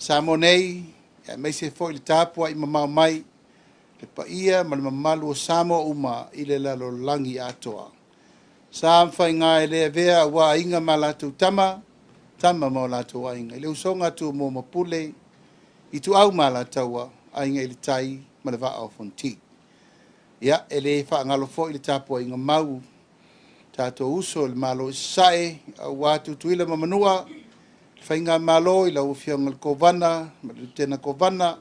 Samoa nei, aemaise foi le tapuai mamao mai le paia ma le mamalu o Samoa uma i le lalolagi atoa. Sa ma faiga e le avea aua Aiga ma latou Tama, Tama ma o latou Aiga, i le usoga a Tumua ma Pule, Ituau ma Alataua, Aiga i le Tai ma le Vaa o Fonoti. Ia, e le faagalo foi le tapuaiga mau tatou uso i le Malo i Sasae, aua Tutuila ma Manua, le Faigamalo i lau Afioga i le Kovana ma le Lutena Kovana,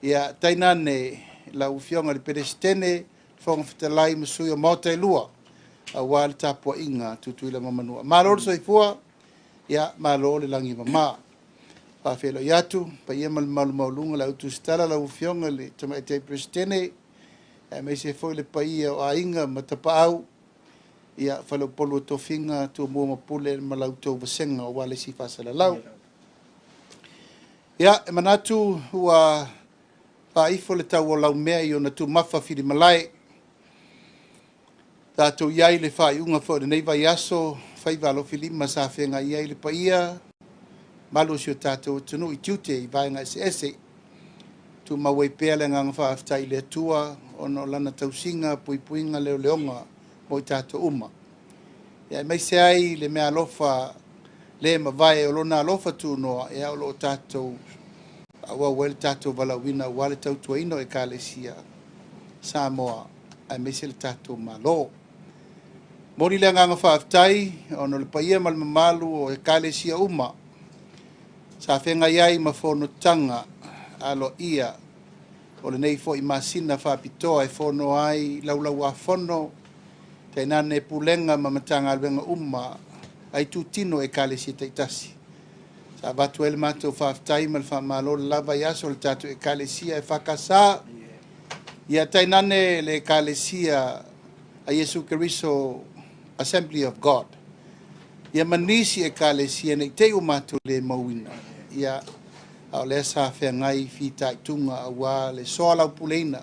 ia tainane lau Afioga i le Peresetene, le Fofoga Fetalai ma sui o Maota e lua, aua le tapuaiga a Tutuila ma Manua. Malo le soifua, ia malo le lagi e mama. Faafeiloai atu paia ma le mamalu maualuga o le au tusitala, lau Afioga i le Tamaitai Peresetene, aemaise foi le paia o Aiga ma Tapaau, ia Faleupolu o Tofiga, Tumua ma Pule ma la outou vasega aua le isi faasalalau. Ia, e manatu ua faaifo le tau o laumea i ona tumafa filimalae. Tatou i ai i le faaiuga foi o lenei vaiaso, faiva alofilima sa feagai ai le paia malu o si o tatou atunuu i tiute i vaega eseese. Tumau ai pea le agaga faafetai i le Atua ona o lana tausiga, puipuiga, leoleoga mo i tatou uma. Ia aemaise ai le meaalofa le mavae o lona alofa tunoa, ia o lo o tatou faaauau ai le tatou valaauina aua le tautuaina o Ekalesia Samoa aemaise le tatou Malo. Momoli le agaga faafetai ona o le paia ma le mamalu o Ekalesia uma sa feagai ai ma fonotaga aloaia o lenei foi masina faapitoa e fono ai laulauafono tainane pulega ma Matagaluega uma a itutino o Ekalesia taitasi. Sa avatu ai le matou faafetai ma le faamalo le la vaiaso i le tatou Ekalesia EFKS, ia tainane le Ekalesia a Iesu Keriso Assembly of God, ia ma nisi Ekalesia ne i te i ua matou le mauina, ia a o lea sa feagai fitaituga aua le soalaupuleina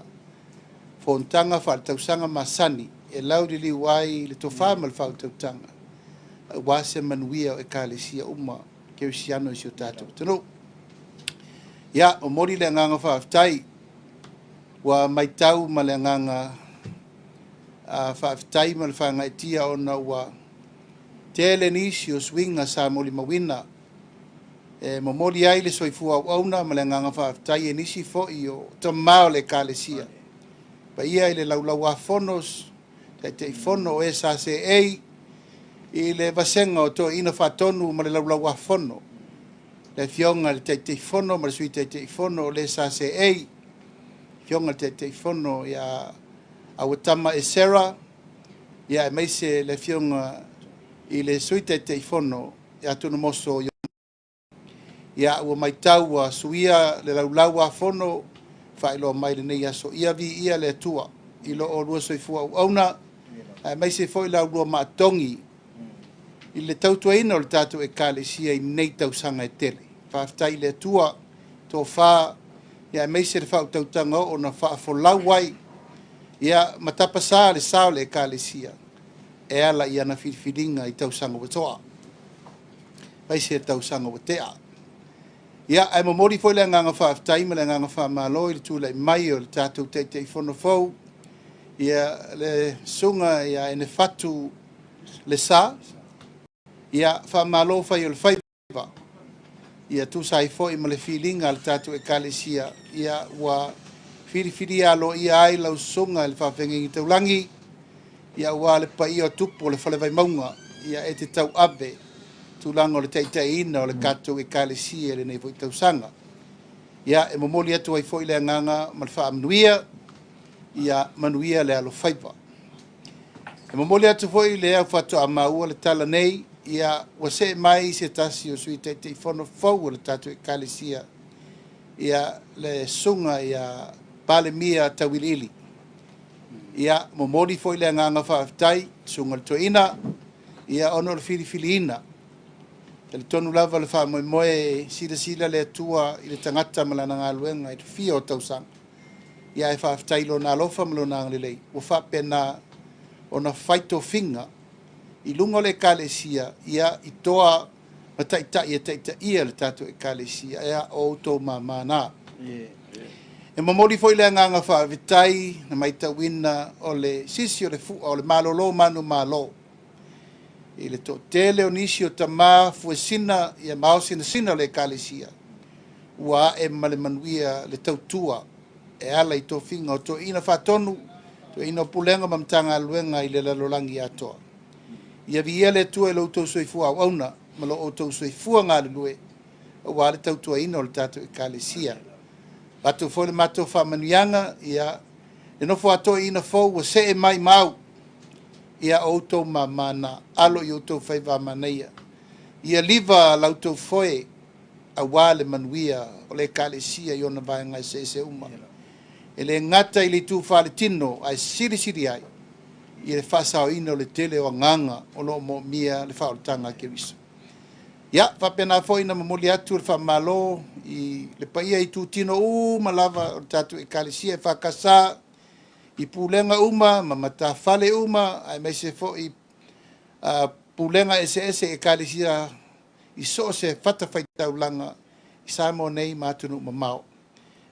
fonotaga faaletausaga masani e lauliliu ai le tofa ma le faautautaga aua se manuia o Ekalesia uma kerisiano i si o tatou atunuu. Ia, momoli le agaga faafetai, ua matau ma le agaga faafetai ma le faagaeetia ona ua tele nisi o suiga sa molimauina e momoli ai le soifua auauna ma le agaga faafetai e nisi foi o tama o le Ekalesia. Paia i le laulauafono, Taitaifono o SACA, i le vasega o Toeaina Faatonu ma le laulauafono, le Afioga i le Taitaifono ma le Sui Taitaifono o le SACA, Afioga i le Taitaifono ia Auatama Esera, ia aemaise le Afioga i le Sui Taitaifono ia Tunumoso. Ia ua matau ua suia le laulauafono faailoa mai lenei aso. Ia viia le Atua i lo oulua soifua auauna, aemaise foi la ulua maatogi i le tautuaina o le tatou Ekalesia i nei tausaga e tele. Faafetai i le Atua, tofa, ia aemaise le faautautaga oo na faafolau ai, ia ma tapasā le sa o le Ekalesia e ala i ana filifiliga i tausaga ua toa, aemaise tausaga ua tea. Ia, ae momoli foi le agaga faafetai ma le agaga faamalo i le tulai mai o le tatou Taitaifono fou, ia le susuga ia Enefatu Lesa. Ia, faamalo fai o le faiva. Ia tusa ai foi ma le filiga a le tatou Ekalesia, ia ua filifilia aloaia ai lau susuga i le faafeagaiga taulagi, ia aua le paia o tupu o le Fale Vaimauga, ia e te tauave tulaga o le taitaiina o le tatou Ekalesia i lenei foi tausaga. Ia, e momoli atu ai foi le agaga ma le faamanuia, ia manuia le alofaiva. E momoli atu foi le au faatoa maua le tala nei, ia ua see mai se tasi o Sui Taitaifono fou o le tatou Ekalesia, ia le susuga ia Palemia Tauiliili. Ia, momoli foi le agaga faafetai, susuga i le toeaina, ia ona o le filifiliina. Talitonu lava le faamoemoe silasila le Atua i le tagata ma lana galuega i le fia o tausaga. Ia ae faafetai i lona alofa ma lona agalelei ua faapena ona fai tofiga i luga o le Ekalesia, ia i toa Ma taʻitaʻi e taʻitaʻia le tatou Ekalesia, ea o outou māmā na. E momoli foi le agaga faafetai na matauina o le sisi o le fu'a o le malōlō manumalo i le toʻatele o nisi o tamā fuesina ia ma aosinasina o le Ekalesia ua ae ma le manuia le tautua e ala i tofiga o toeaina faatonu, toeaina o pulega ma matagaluega i le lalolagi atoa. Ia viia le Atua i lo outou soifua auauna ma lo outou soifua galulue auā le tautuaina o le tatou Ekalesia. Avatu foi le matou faamanuiaga ia le nofo a toeaina fou ua see mai mau ia o outou māmā na alo i outou faiva a manaia. Ia liva la outou foe auā le manuia o le Ekalesia i ona vaega eseese uma. E le gata i le itu faaletino ae silisili ai i le faasaoina o le tele o agaga o lo o moomia le faaolataga a Keriso. Ia, faapena foi ona momoli atu le faamalo i le paia i itutino uma lava o le tatou Ekalesia EFKS i pulega uma ma matafale uma aemaise foi pulega eseese i Ekalesia i so o se fatafaitaulaga i Samoa nei ma atunuu mamao,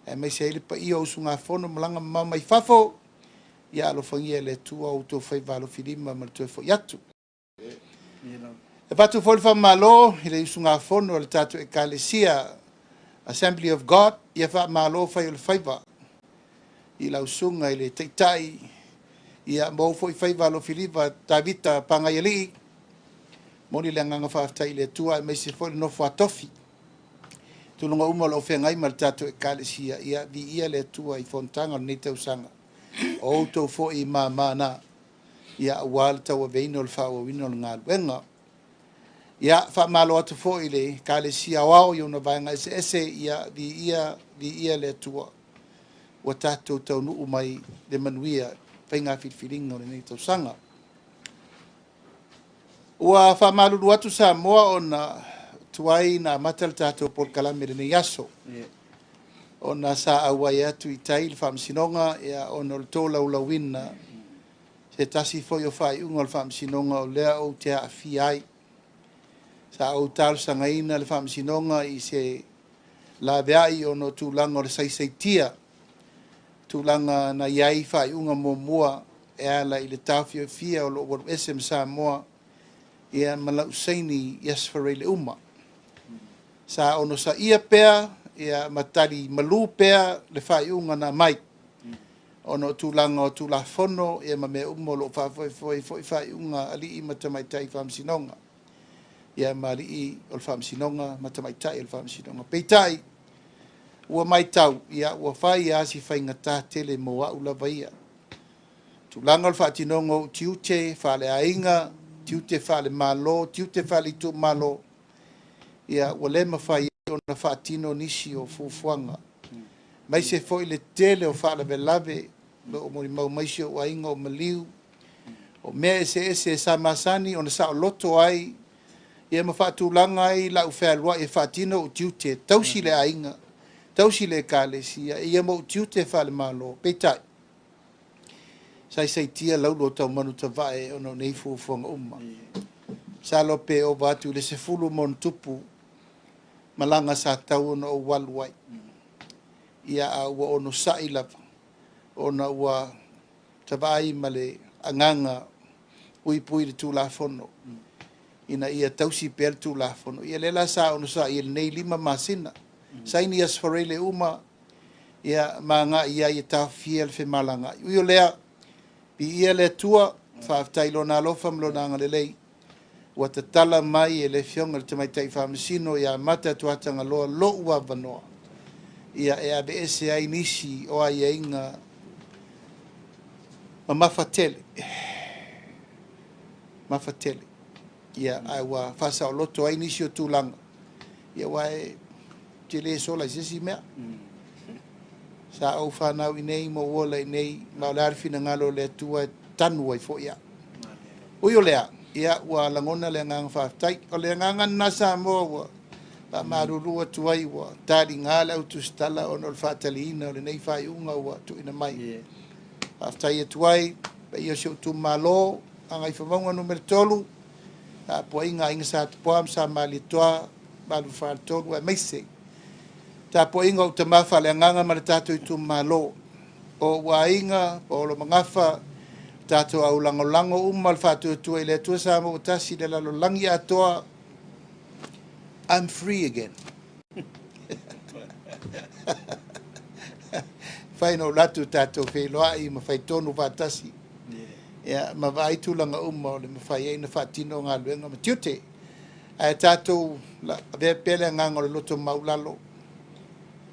aemaise ai le paia o usugafono malaga mamao mai fafo. Ia alofagia e le Atua outou faiva alofilima ma le toe foi atu. E avatu foi le faamalo i le usugafono a le tatou Ekalesia Assembly of God. Ia faamalo fai o le faiva i lau susuga i le Taitai, ia ma ou foi faiva alofilima Tavita Pagaialii. Momoli le agaga faafetai i le Atua aemaise foi le nofo a tofi tulaga uma o lo o feagai ma le tatou Ekalesia. Ia viia le Atua i fonotaga o lenei tausaga, o outou foi māmā na ia auā le tauaveina o le faaauauina o le galuega. Ia faamalo atu foi i le Ekalesia Aoao i ona vaega eseese. Ia viia, viia le Atua ua tatou taunuu mai le manuia faiga filifiliga o lenei tausaga. Ua faamalulu atu Samoa ona tuai na amata le tatou polokalame i lenei aso ona sa auai atu i tai le Faamasinoga, ia, ona o le tolaulauina se tasi foi o faaiuga o le Faamasinoga o lea ou te aafia ai. Sa ou talosagaina le Faamasinoga i se laveai ona o tulaga o le saisaitia, tulaga na i ai faaiuga muamua e ala i le taofiofia o lou alu ese ma Samoa, ia ma lau saini i aso Faraile uma. Sa onosaia pea ia ma tali malu pea le faaiuga na aumai ona o tulaga o Tulafono ia ma mea uma o lo o faafoefoe ai foi faaiuga a alii ma tamaitai Faamasinoga, ia ma alii o le Faamasinoga ma tamaitai o le Faamasinoga. Peitai, ua matau, ia, ua fai lava si faigata tele mo au lava ia. Tulaga o le faatinoga o ou tiute faaleaiga, tiute faalemalo, tiute faale-itumalo, ia ua le mafai ona faatino nisi o fuafuaga. Aemaise foi le tele o faalavelave o lo o molimau mai si ou aiga o maliu, o mea eseese sa masani ona saoloto ai ia ma faatulaga ai lau fealuai e faatino ou tiute, tausi le aiga, tausi le Ekalesia, ia ma ou tiute faalemalo. Peitai, saisaitia laulo o taumanu tavae ona o nei fuafuaga uma. Masalo pe ova atu i le 10+ malaga sa tau ona ou alu ai. Ia a ua onosai lava ona ua tavaai ma le agaga puipui i le Tulafono ina ia tausi pea le Tulafono. Ia lea la sa onosai i lenei 5 masina. Saini aso Faraile uma, ia ma agai ai e taofia le femalagaai. Ui o lea, viia le Atua, faafetai i Lona alofa ma Lona agalelei ua tatala mai e le Afioga i le Tamaitai Faamasino ia Mata Tuatagaloa lou avanoa ia e aveese ai nisi o aiaiga mamafa tele, mamafa tele, ia ae ua faasaoloto ai nisi o tulaga, ia aua e te le sola i se isi mea. Sa ou fanau i nei ma ou ola i nei, ma o le a le finagalo o le Atua e tanu ai foi au. Ui o lea, ia ua lagona le agaga faafetai. O le agaga lena Samoa ua faamalulu atu ai ua taliga le autusitala ona o le faataliina o lenei faaiuga ua tuuina mai. Faafetai atu ai paia o si ou itumalo Gagaifomauga Nu.3. Tapuaiga a Aiga Sa Tupua ma Sa Malietoa, Malu Faletolu aemaise tapuaiga o ou tama faaleagaga ma le tatou itumalo, o ou aiga, paolo magafa, tatou aulagolago uma le faatuatua i le Atua Samoa ua tasi le lalolagi atoa. I'm free again. Fai na ou latu tatou feiloai ma fai tonu faatasi. Ia, ma vaai tulaga uma o le mafai ai ona faatino galuega ma tiute. Ae tatou avea pea le agaga o le loto maulalo,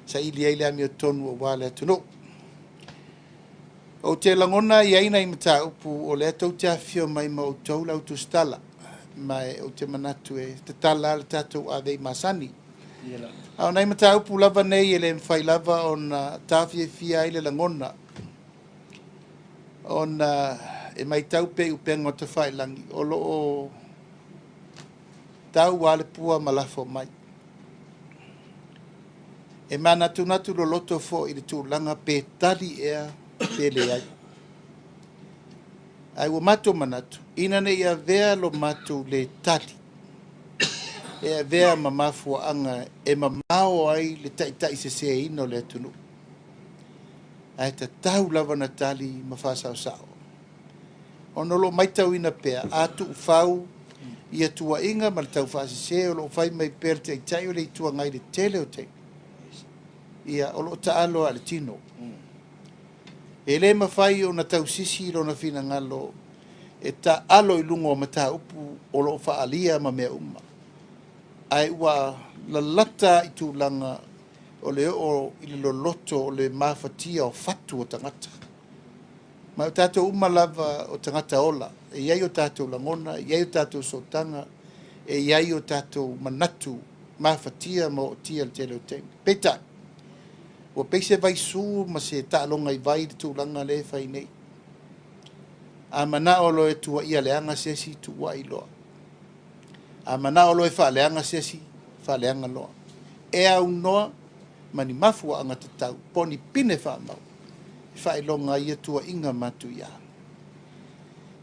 saili ai le amiotonu aua le atunuu. Ou te lagona i ai nai mataupu o lea tou te afifio mai ma outou le autusitala, ma ou te manatu e tatala le tatou avei masani. A o nai mataupu lava nei e le mafai lava ona taofiofia ai le lagona, ona e matau pea i upega o tafailagi o lo o tau lava le pua ma lafo mai. E manatunatu loloto foi i le tulaga pe tali ea pe leai. Ae ua matou manatu, ina ne i avea lo matou le tali, e avea ma mafuaaga e mamao ai le taitai seseina o le atunuu. Ae tatau lava na tali ma faasaosao. Ona o lo o matauina pea, a tuufau ia tuuaiga ma le taufaasese o lo o fai mai pea le Taitai o le Itu Agai i le tele o taimi, ia, o lo o taalo lava i le tino. E le mafai ona tausisi lona finagalo e taalo i luga o mataupu o lo o faaalia ma mea uma. Ae ua lalata i tulaga o le oo i le loloto o le mafatia o fatu o tagata. Ma o tatou uma lava o tagata ola, e i ai o tatou lagona, e i ai o tatou sootaga, e i ai o tatou manatu mafatia ma ootia i le tele o taimi. Peitai, ua pei se vaisu ma se taaloga i vai le tulaga lea e fai nei. A manao loa e tuuaia leaga se isi, tuuai loa. A manao loa e faaleaga se isi, faaleaga loa. E aunoa ma ni mafuaaga tatau po o ni pine faamau e faailoga ai ia tuuaiga matuia.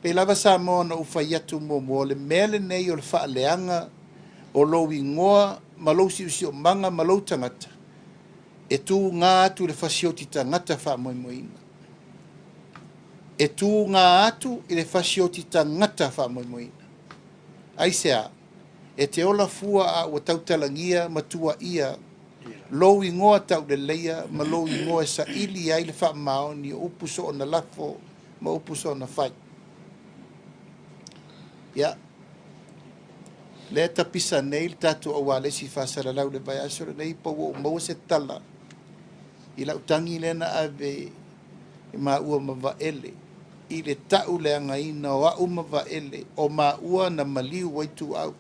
Pei lava Samoa na ou fai atu muamua, o le mea lenei o le faaleaga o lou igoa ma lou siusiumaga ma lou tagata, e tuga atu i le fasioti tagata faamoemoeina. E tuga atu i le fasioti tagata faamoemoeina. Aisea? E te ola fua a ua tautalagia ma tuuaia lou igoa tauleleia ma lou igoa e saili ai le faamaoni o upu soona lafo ma upu soona fai. Ia, lea tapisa nei le tatou aualesi faasalalau i le vaiaso lenei, po ua ou maua se tala i lau tagi lea na ave i maua ma Vaele i le tauleagaina o au ma Vaele o maua na maliu ai tuau.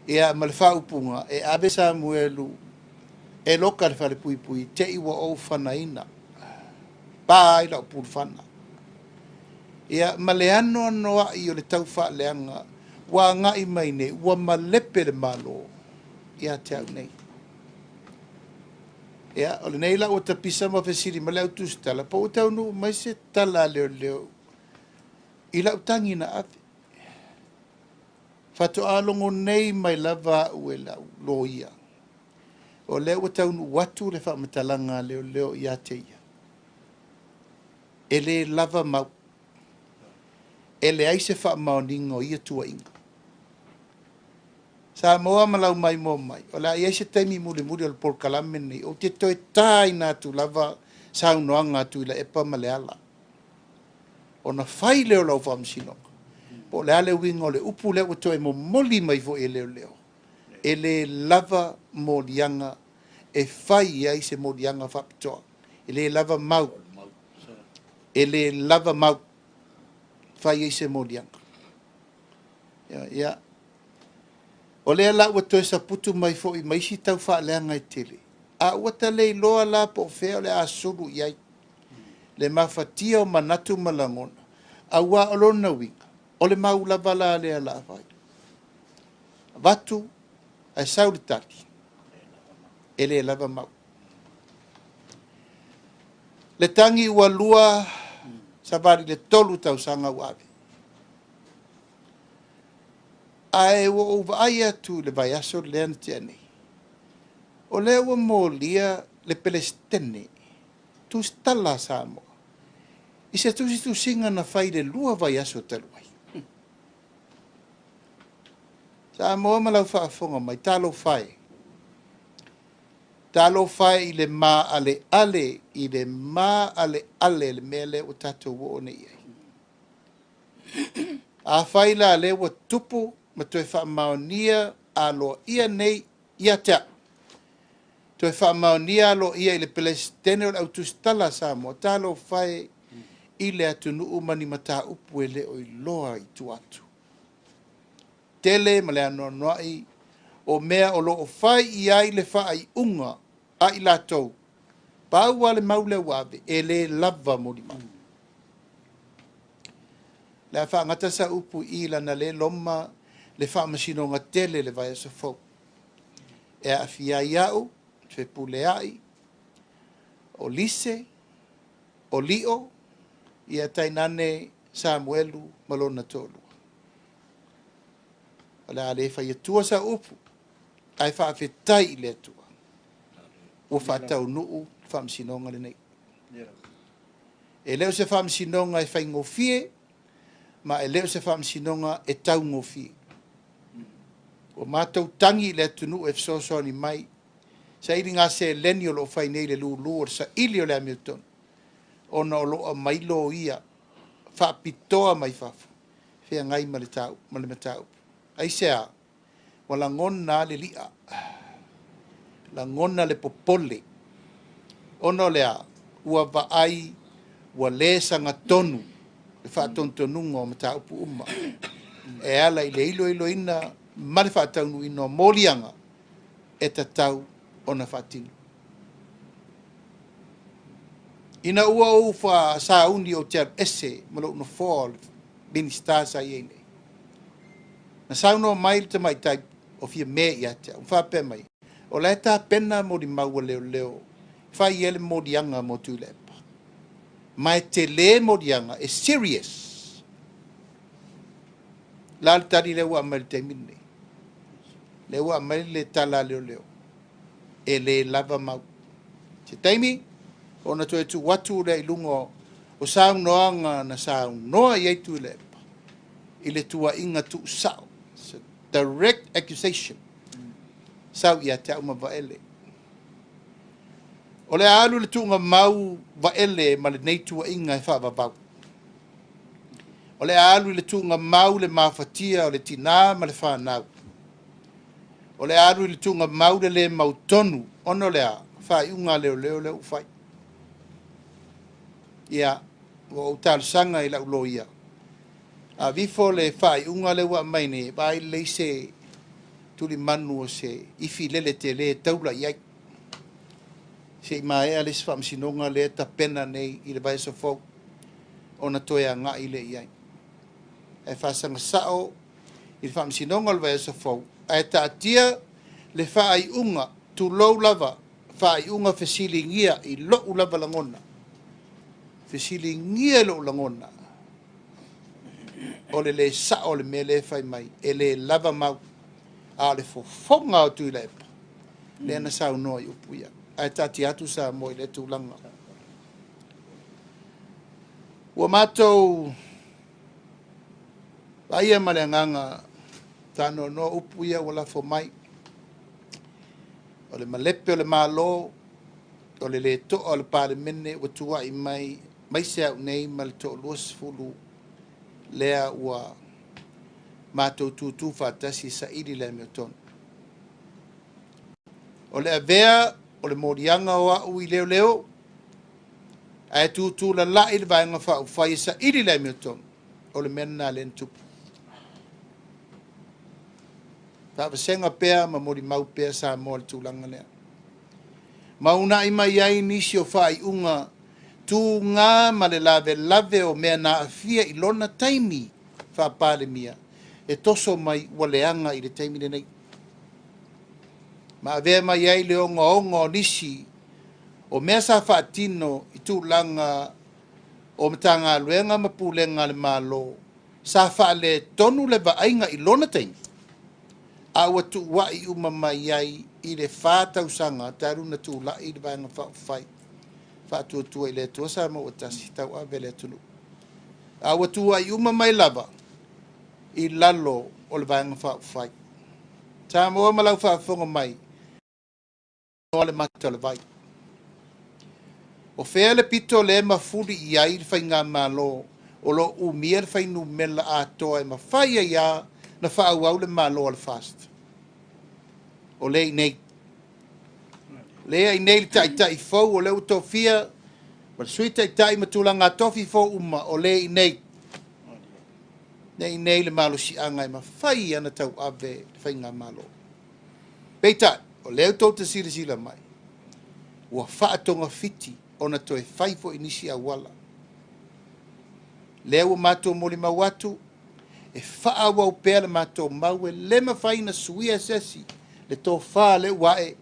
Ia, ma le faaupuga, e ave Samuelu e loka le falepuipui te i ua ou fanaina, pa ai lau pulufana. Ia, ma le anoanoai o le taufaaleaga ua agai mai nei, ua malepe le Malo ia te au nei. Ia, o lenei la ua tapisa ma fesili ma le autusitala, po ua taunuu mai se tala a leoleo i lau tagi na ave. Faatoa logo nei mai lava au e lau loia. O lea ua taunuu atu le faamatalaga a leoleo ia te ia. E le lava mau. E leai se faamaoniga o ia tuuaiga. Samoa ma lau maimoa mai, o le a i ai se taimi mulimuli o le polokalame lenei, ou te toe taina atu lava saunoaga a Tuilaepa ma Leala. Ona fai lea o lau faamasinoga, po o le a le uiga o le upu lea ua toe momoli mai foi e leoleo, e le lava moliaga e fai ai se moliaga faapitoa. E le lava mau. E le lava mau fai ai se moliaga. Ia, o lea la ua toe saputu mai foi ma isi tau faaleaga e tele, a ua ta le iloa la po o fea o le a sulu i ai le mafatia o manatu ma lagona, aua o lona uiga, o le mau lava la lea la fai. Avatu, ae sau le tali, e le lava mau. Le tagi ua lua savali le 3 tausaga ua ave. Ae ua ou vaai atu i le vaiaso lea na tea nei, o lea ua molia le Peresetene tusitala a Samoa i se tusitusiga na fai i le 2 vaiaso talu ai. Samoa ma lau faafofoga mai, talofa e. Talofa e i le maaleale, i le maaleale le mea lea ua tatou oo nei i ai. Afai la lea ua tupu ma toe faamaonia aloaia nei ia te au, toe faamaonia aloaia i le Peresetene o le autusitala a Samoa, talofa e i le atunuu ma ni mataupu e le o iloa i tua atu. Tele ma le anoanoai o mea o lo o fai i ai le faaiuga a i latou, pau lava le mau lea ua ave, e le lava molimau. Le a faagata sa upu i lana le loma le faamasinoga tele le vaiaso fou. E aafia ai au, Fepuleai, o Lise, o Lio, ia tainane Samuelu ma lona toalua. O le a le fai atua sa upu, ae faafetai i le Atua ua faataunuu le faamasinoga lenei. E le o se faamasinoga e faigofie, ma e le o se faamasinoga e taugofie. Ua matou tagi i le atunuu e fesoasoani mai, saili gaseleni o lo o fai nei le lulu o le saili o le amiotonu, ona o lo o aumai loia faapitoa mai fafo, feagai ma le mataupu. Aisea? Ua lagona le li'a, lagona le popole, ona o lea ua vaai ua le sagatonu le faatonutonuga o mataupu uma e ala i le iloiloina ma le faataunuuina o moliaga e tatau ona faatino. Ina ua ou faasauni ou te alu ese ma lou nofoa o le Minisita sa i ai nei, na saunoa mai le tamaitai o Fiame ia te au, faapea mai, o la e tapena molimau a leoleo fai ai le moliaga mo Tuilaepa. Ma e tele moliaga, e serious. La le tali lea ua aumai i le taimi lenei. Lea ua aumai le tala a leoleo, e le lava mau. Se taimi, ona toe tuu atu lea i luga o saunoaga na saunoa i ai Tuilaepa i le tuuaiga tuusao, direct accusation, sau ia te au ma Vaele. O le a alu le tuuga mau Vaele ma lenei tuuaiga e faavavau. O le a alu le tuuga mau le mafatia o le tinā ma le fanau. O le a alu le tuuga mau le le mautonu, ona o le a faaiuga a leoleo lea ua fai. Ia, ua ou talosaga i lau loia. Avifo le faaiuga lea ua aumai nei, vaai lelei se tulimanu o se ifi lele tele taula i ai. Se i maea le isi faamasinoga lea tapena nei i le vaiaso fou, ona toe agai le i ai. Ae faasaga sao i le faamasinoga o le vaiaso fou, ae taatia le faaiuga, tulou lava, faaiuga fesiligia i lou lava lagona. Fesiligia i lou lagona. O le le sao o le mea lea fai mai, e le lava mau. A o le fofoga o Tuilaepa, lea na saunoa i upu ia. Ae taatia atu Samoa i le tulaga. Ua matou vaia ma le agaga faanoanoa upu ia ua lafo mai. O le malepe o le Malo, o le le to'a o le Palemene ua tuai mai, mai se au nei ma le 20 lea ua matou tutu faatasi saili le amiotonu. O le avea o le moliaga o au i leoleo, ae tutu lalai le vaega faaupufai e saili le amiotonu, o le mea lena lea na tupu. Faavasega pea ma molimau pea Samoa i le tulaga lea. Ma unai mai ai nisi o faaiuga tuga ma le lavelave o mea na aafia i lona taimi faapalemia e toso mai ua leaga i le taimi lenei. Ma avea mai ai le ogaoga o nisi o mea sa faatino i tulaga o Matagaluega ma Pulega a le Malo sa faaletonu le vaaiga i lona taimi. A ua tuua'i uma mai ai i le 4 tausaga talu na tula'i le Vaega Faaupufai Faatuatua i le Atua Samoa ua Tasi tauave le atunuu. A ua tuua'i uma mai lava i lalo o le Vaega Faaupufai. Samoa ma lau faafofoga mai, o le mata o le vai. O fea le pito lea mafuli i ai le faigamalo o lo o umia le fuainumera atoa e mafai ai lava na faaauau le malo a le FAST? O lea i nei. Lea i nei le taitai fou o lea ua tofia ma le sui taitai ma tulaga tofi fou uma o lea i nei. Lea i nei le malosiaga e mafai ona tauave le faigamalo. Peitai, o lea tou te silasila mai, ua faatogafiti ona toe fai foi nisi auala. Lea ua matou molimau atu, e faaauau pea le matou mau e le mafai na suia se esi le tofa lea ua ae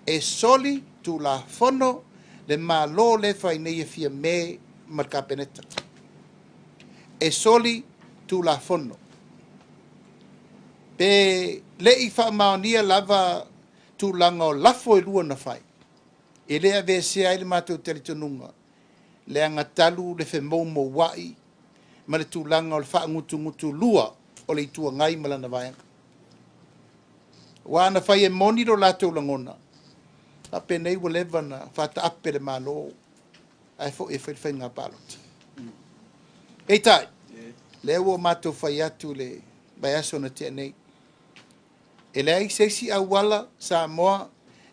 e soli tulafono le malo lea fai nei e Fiame ma le Kapeneta. E soli tulafono. Pe le i faamaonia lava tulaga o lafo e lua na fai, e le aveesea ai le matou talitonuga, leaga talu le femoumouai ma le tulaga o le faagutugutulua o le Itu Agai ma lana vaega. Ua ana fai e moni lo latou lagona, faapenei ua leva na faataape le Malo ae foi e fai le faiga palota. Peitai, lea ua matou fai atu le vaiaso na tea nei, e leai se isi auala Samoa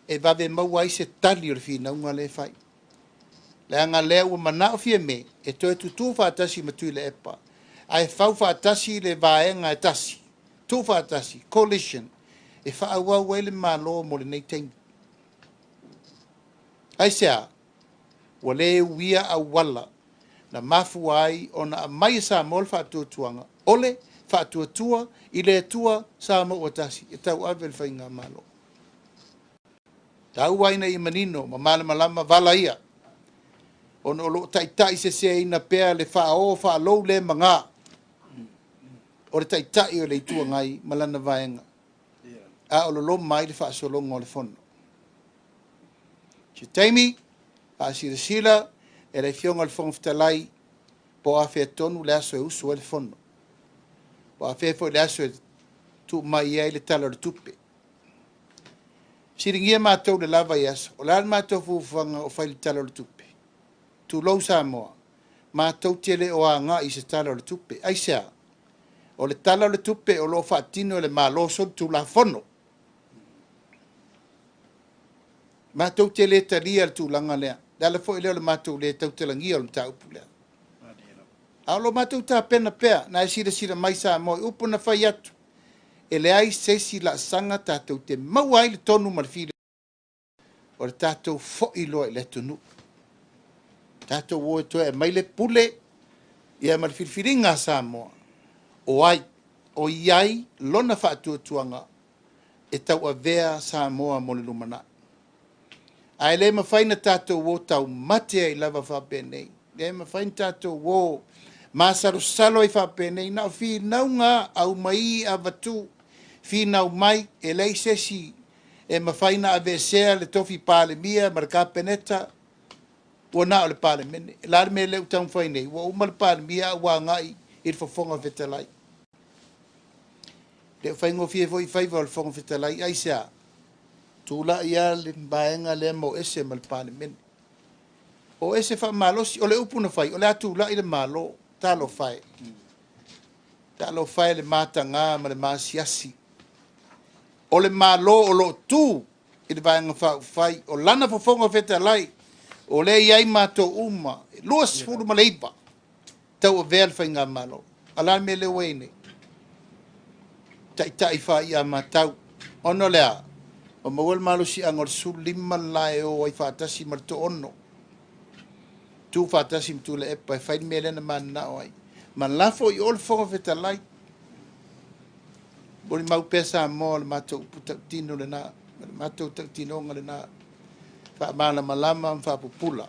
e vave maua ai se tali o le finauga lea e fai. Leaga lea ua manao Fiame e toe tutū faatasi ma Tuilaepa ae fau faatasi le vaega e tasi, tuu faatasi, coalition, e faaauau ai le Malo mo lenei taimi. Aisea? Ua le uia auala na mafua ai ona aumai e Samoa le faatuatuaga o le faatuatua i le Atua Samoa ua Tasi e tauave le faigamalo. Taua ina ia manino ma malamalama vala ia, ona o lo o taitai seseina pea le faao faalou le maga o le taitai o le Itu Agai ma lana vaega, a o loloma ai le faasologa o le fono. Se taimi, faasilasila e le Afioga i le Fofoga Fetalai po o afea tonu le aso e usu ai le fono. Po o afea foi le aso e tuu mai ai le Tala o le Tupe. Fesiligia matou le lava i aso, o le a le matou fuafuaga o fai le Tala o le Tupe? Tulou Samoa, matou te le o agai i se Tala o le Tupe. Aisea? O le Tala o le Tupe o lo o faatino e le Malo solitulafono. Matou te le talia le tulaga lea. Le ala foi lea o le matou le tautalagia o le mataupu lea. A o lo matou tapena pea, na e silasila mai Samoa i upu na fai atu, e leai se isi laasaga tatou te maua ai le tonu ma le fili o le tatou foi loa i le atunuu. Tatou o e toe aumai le pule ia ma le filifiliga a Samoa o ai, o i ai lona faatuatuaga e tauavea Samoa mo le lumanai. Ae le mafai na tatou o taumate ai lava faapenei. Le mafai na tatou o masalosalo ai faapenei. Na o finauga aumai avatu, finau mai e leai se isi e mafai na aveesea le tofi Palemia ma le Kapeneta ua na o le Palemene. La le mea lea ua taumafai nei, ua uma le Palemia a ua agai i le Fofoga Fetalai. Le faigofie foi faiva o le Fofoga Fetalai, aisea? Tulai lava le vaega lea ma o ese ma le Palemene. O ese faamalosi, o le upu na fai, o le a tulai le Malo, talofa e. Talofa e le mataga ma le maasiasi. O le Malo o lo o tu i le Vaega Faaupufai, o lana Fofoga Fetalai, o lea e i ai matou uma, e 29 tauavea le faigamalo. A la le mea lea ua i ai nei? Taitai faia matau. Ona o le a? Ua maua le malosiaga o le 15 la e o ai faatasi ma le toaono. Tu faatasi ma Tuilaepa e fai le mea lea na mananao ai. Ma lafo i o le Fofoga Fetalai. Molimau pea Samoa o le matou upu tautino lena, o le matou tautinoga lena, faamalamalama ma faapupula.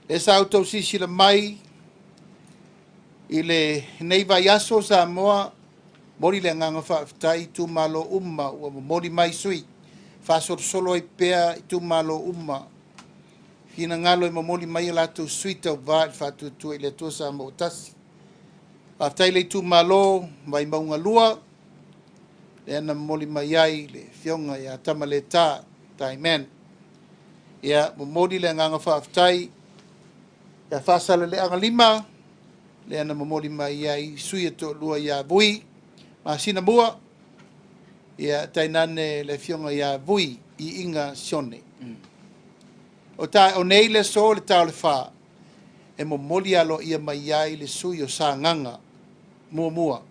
Le sa outou silasila mai i lenei vaiaso Samoa, Momoli le agaga faafetai i itumalo uma ua momoli mai sui, faasolosolo ai pea itumalo uma finagalo e momoli mai a latou sui tauvā i le Faatuatua i le Atua Samoa ua Tasi. Faafetai i le itumalo Vaimauga 2, lea na momoli mai ai le afioga ia Tamaleta Taiman. Ia, momoli le agaga faafetai ia Faasaleleaga 5, lea na momoli mai ai sui e toalua ia Vui Masinamua, ia tainane le afioga ia Vui Iiga Sione. O ta o nei le aso le ta o le fa e momoli aloaia mai ai le sui o Sagaga muamua,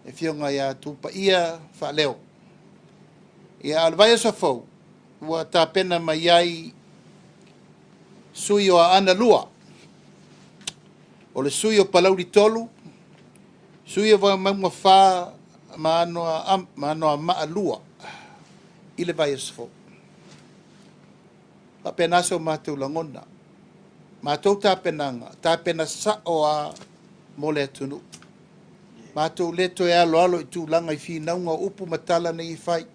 le afioga ia Tupaia Faaleo. Ia, a o le vaiaso fou ua tapena mai ai sui o Aana 2, o le sui o Palauli 3, sui o Vaimauga 4 ma Anoamaa 2 i le vaiaso fou. Faapena so matou lagona. Matou tapenaga, tapena sao a mo le atunuu. Matou le toe aloalo i tulaga i finauga o upu ma tala nei e fai.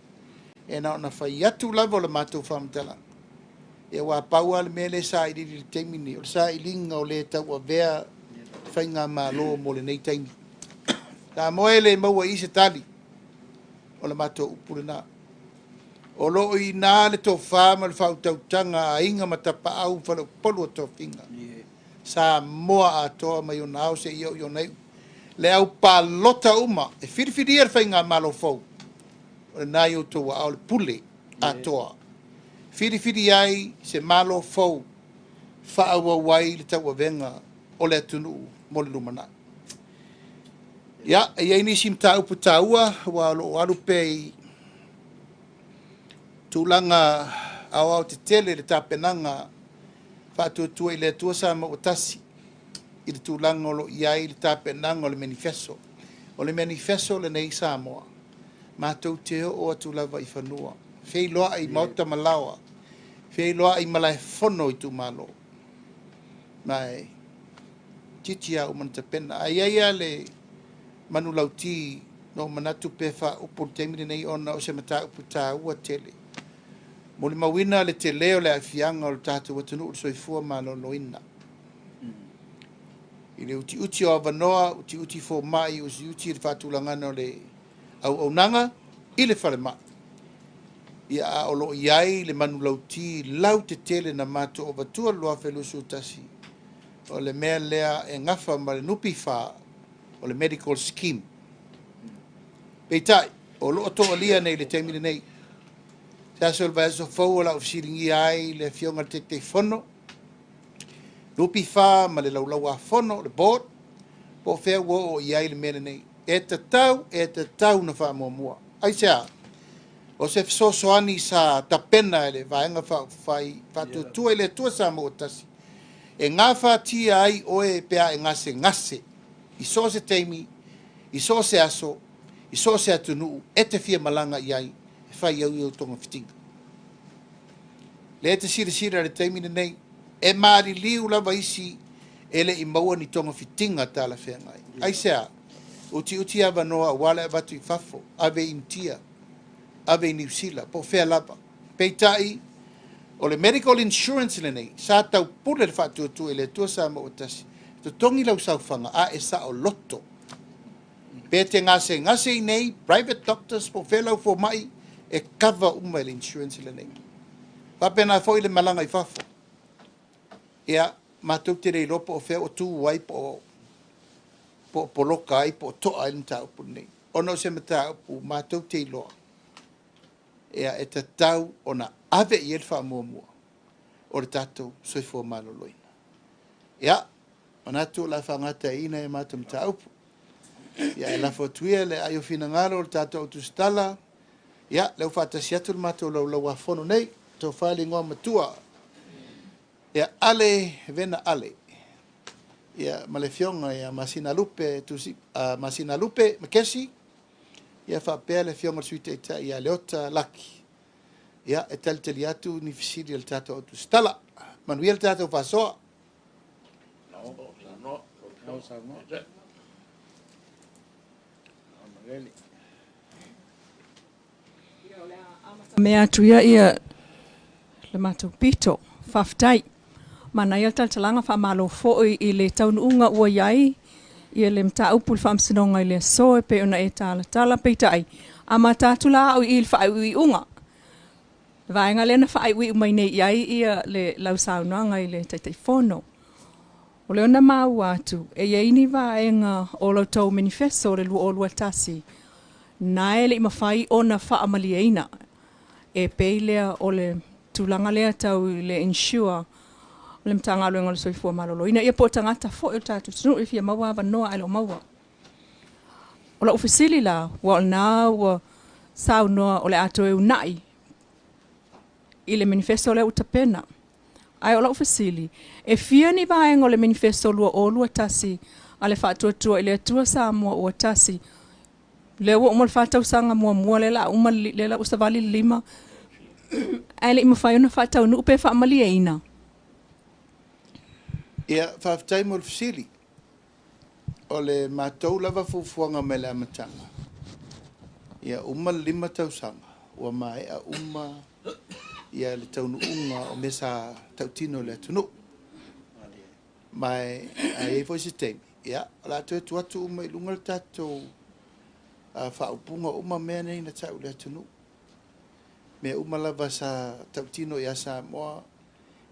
E na ona fai atu lava o le matou faamatalaga. Ia ua pau lava le mea lea e sailiili i le taimi lenei, o le sailiga o le tauavea faigamalo mo lenei taimi. Samoa e le maua i i se tali, o le matou upu lena. O lo o i ina le tofa ma le faautautaga a aiga ma tapaau ma faleupolu o tofiga. Samoa atoa mai ona ao seia oo i ona iu. Le au palota uma e filifilia le faigamalo fou, o lena i outou aao le pule atoa. Filifili ai se malo fou faaauau ai le tauavega o le atunuu mo le lumanai. Ia, e i ai nisi mataupu taua ua o lo o alu pea i tulaga aoaotetele le tapenaga Faatuatua i le Atua Samoa ua Tasi i le tulaga o lo o i ai le tapenaga o le manifesto. O le manifesto lenei Samoa, matou te oo atu lava i fanua, feiloai i maota ma laoa, feiloai i malaefono o itumalo. Ma e titi lava uma ona tapena. Ae i ai lava le manulauti na ou manatu pe faaupu i le taimi lenei ona o se mataupu taua tele. Molimauina le tele o le aafiaga o le tatou atunuu i le soifua maloloina. I le utiuti o avanoa, utiuti fomai, utiuti le faatulagaga o le auaunaga i le falemai. Ia, a o lo o i ai le manulauti lautetele na matou avatua i le 2021, o le mea lea e gafa ma le NPF, o le Medical Scheme. Peitai, o lo o toalia nei i le taimi lenei. Se aso o le vaiaso fou o le a ou fesiligia ai le afioga i le Taitaifono, NPF ma le Laulau-a-Fono, le Board, po o fea ua oo i ai le mea lenei. E tatau, e tatau ona faamuamua. Aisea? O se fesoasoani sa tapena e le Vaega Faaupufai Faatuatua i le Atua Samoa ua Tasi, e gafatia ai oe pe a e gasegase i so o se taimi, i so o se aso, i so o se atunuu e te fia malaga i ai e fai au i ou togafitiga. Lea e te silasila i le taimi lenei, e maliliu lava isi e le i maua ni togafitiga talafeagai. Aisea? Utiuti avanoa aua le avatu i fafo, ave i Initia, ave i Niu Sila, po o fea lava. Peitai, o le medical insurance lenei, sa taupule le Faatuatua i le Atua Samoa ua Tasi, e totogi lau saofaga a e saoloto. Pe te gasegase i nei, private doctors, po o fea lau fomai, e cover uma e le insurance lenei. Faapena foi le malaga i fafo. Ia, matou te le iloa po o fea ua tu ai, po o poloka ai, po o toa ai le mataupu lenei. Ona o se mataupu matou te iloa, ia, e tatau ona ave i ai le faamuamua o le tatou soifua maloloina. Ia, manatu o le a faagataina e matou mataupu. Ia, e lafo atu ia le ai o finagalo o le tatou autusitala. Ia, lea ua faatasi atu le matou laulau-a-fono nei, tofa le igoa matua. Ia, Ale Vena Ale. Ia, ma le afioga ia Masinalupe, Tusi, Masinalupe Makesi. Ia, faapea le afioga i le Sui Taitai ia Leota Laki. Ia, e talitali atu ni fesili a le tatou autusitala. Manuia le tatou faasoa. Mea atu ia ia le matou pito. Faafetai. Manaia le talatalaga faamalo foi i le taunuuga ua i ai ia le mataupu i le faamasinoga i le aso e pei ona e talatala peitai. Amata atu la au i le faaiuiuga. Le vaega lea na faaiuiu mai nei i ai ia le lausaunoaga i le Taitaifono. O lea na maua atu, e i ai ni vaega o lo tou manifesto o le 2021, na e le i mafai ona faamalieina. E pei lea o le tulaga lea tau i le insure o le Matagaluega o le Soifua Maloloina. Ia po o tagata foi o le tatou atunuu e fia maua avanoa ae le o maua. O lau fesili la, ua o lena ua saunoa o le a toe unai i le manifesto lea ua tapena. Ae o lau fesili, e fia ni vaega o le manifesto 2021 a le Faatuatua i le Atua Samoa ua tasi, lea ua uma le 4 tausaga muamua lea la uma lea la ua savali le 5, ae le i mafai ona faataunuu pe faamalieina? Ia, faafetai mo le fesili. O le matou lava fuafuaga mai le amataga, ia uma le 5 tausaga, ua maea uma ia le taunuuga o mea sa tautino i le atunuu. Ma e a i ai foi se taimi, ia, o le a toe atu atu uma i luga le tatou faaupuga uma mea nei na tau i le atunuu. Mea uma lava sa tautino ia Samoa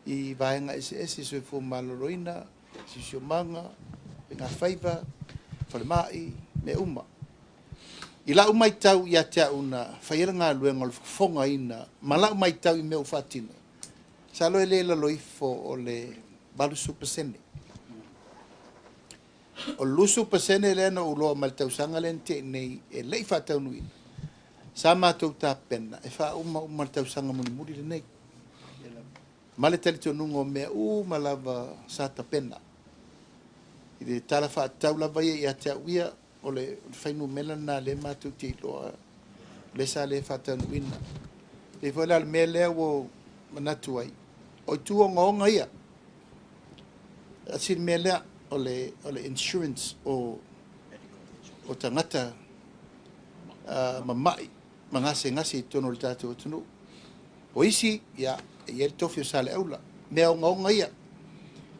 i vaega eseese, soifua maloloina, siosiomaga, faiga faiva, falemai, mea uma. I lau matau ia te au na faia le galuega o le fofogaina ma lau matau i mea ua faatino, masalo e le lalo ifo o le 80%. O le 20% lea na ou iloa mai le tausaga lea na tea nei e le i faataunuuina, sa matou tapena e faauma uma le tausaga mulimuli lenei. Ma le talitonuga o mea uma lava sa tapena. I le tala faatatau lava ia ia te au ia, o le fuainumera lena lea matou te iloa, lea sa le faataunuuina. E pei foi la o le mea lea ua ou manatu ai, o itu ogaoga ia. Tasi le mea lea, o le insurance o tagata mamai ma gasegase i totonu o le tatou atunuu. O isi, ia, e i ai le tofi o Saleaula, mea ogaoga ia.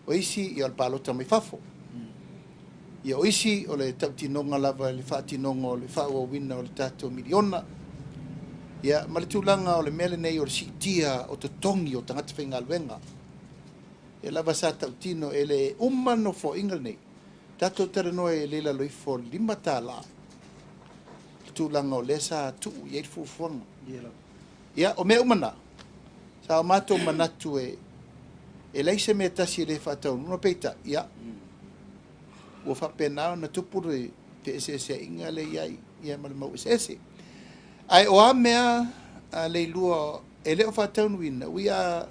O isi, ia, o le palota mai fafo. Ia, o isi, o le tautinoga lava i le faatinoga o le faaauauina o le tatou miliona. Ia, ma le tulaga o le mea lenei o le siitia o totogi o tagata faigaluega. E lava sa tautino e le uma nofoaiga lenei. Tatou talanoa e le lalo ifo o le $5 le tulaga o lea sa tuu i ai le fuafuaga. Ia, o mea uma na, sa o matou manatu e leai se mea tasi e le faataunuuina peitai, ia, ua faapena ona tupu le feeseeseaiga lea i ai, ia ma le mau eseese. Ae o a mea a le ilua e le o faataunuuina, we are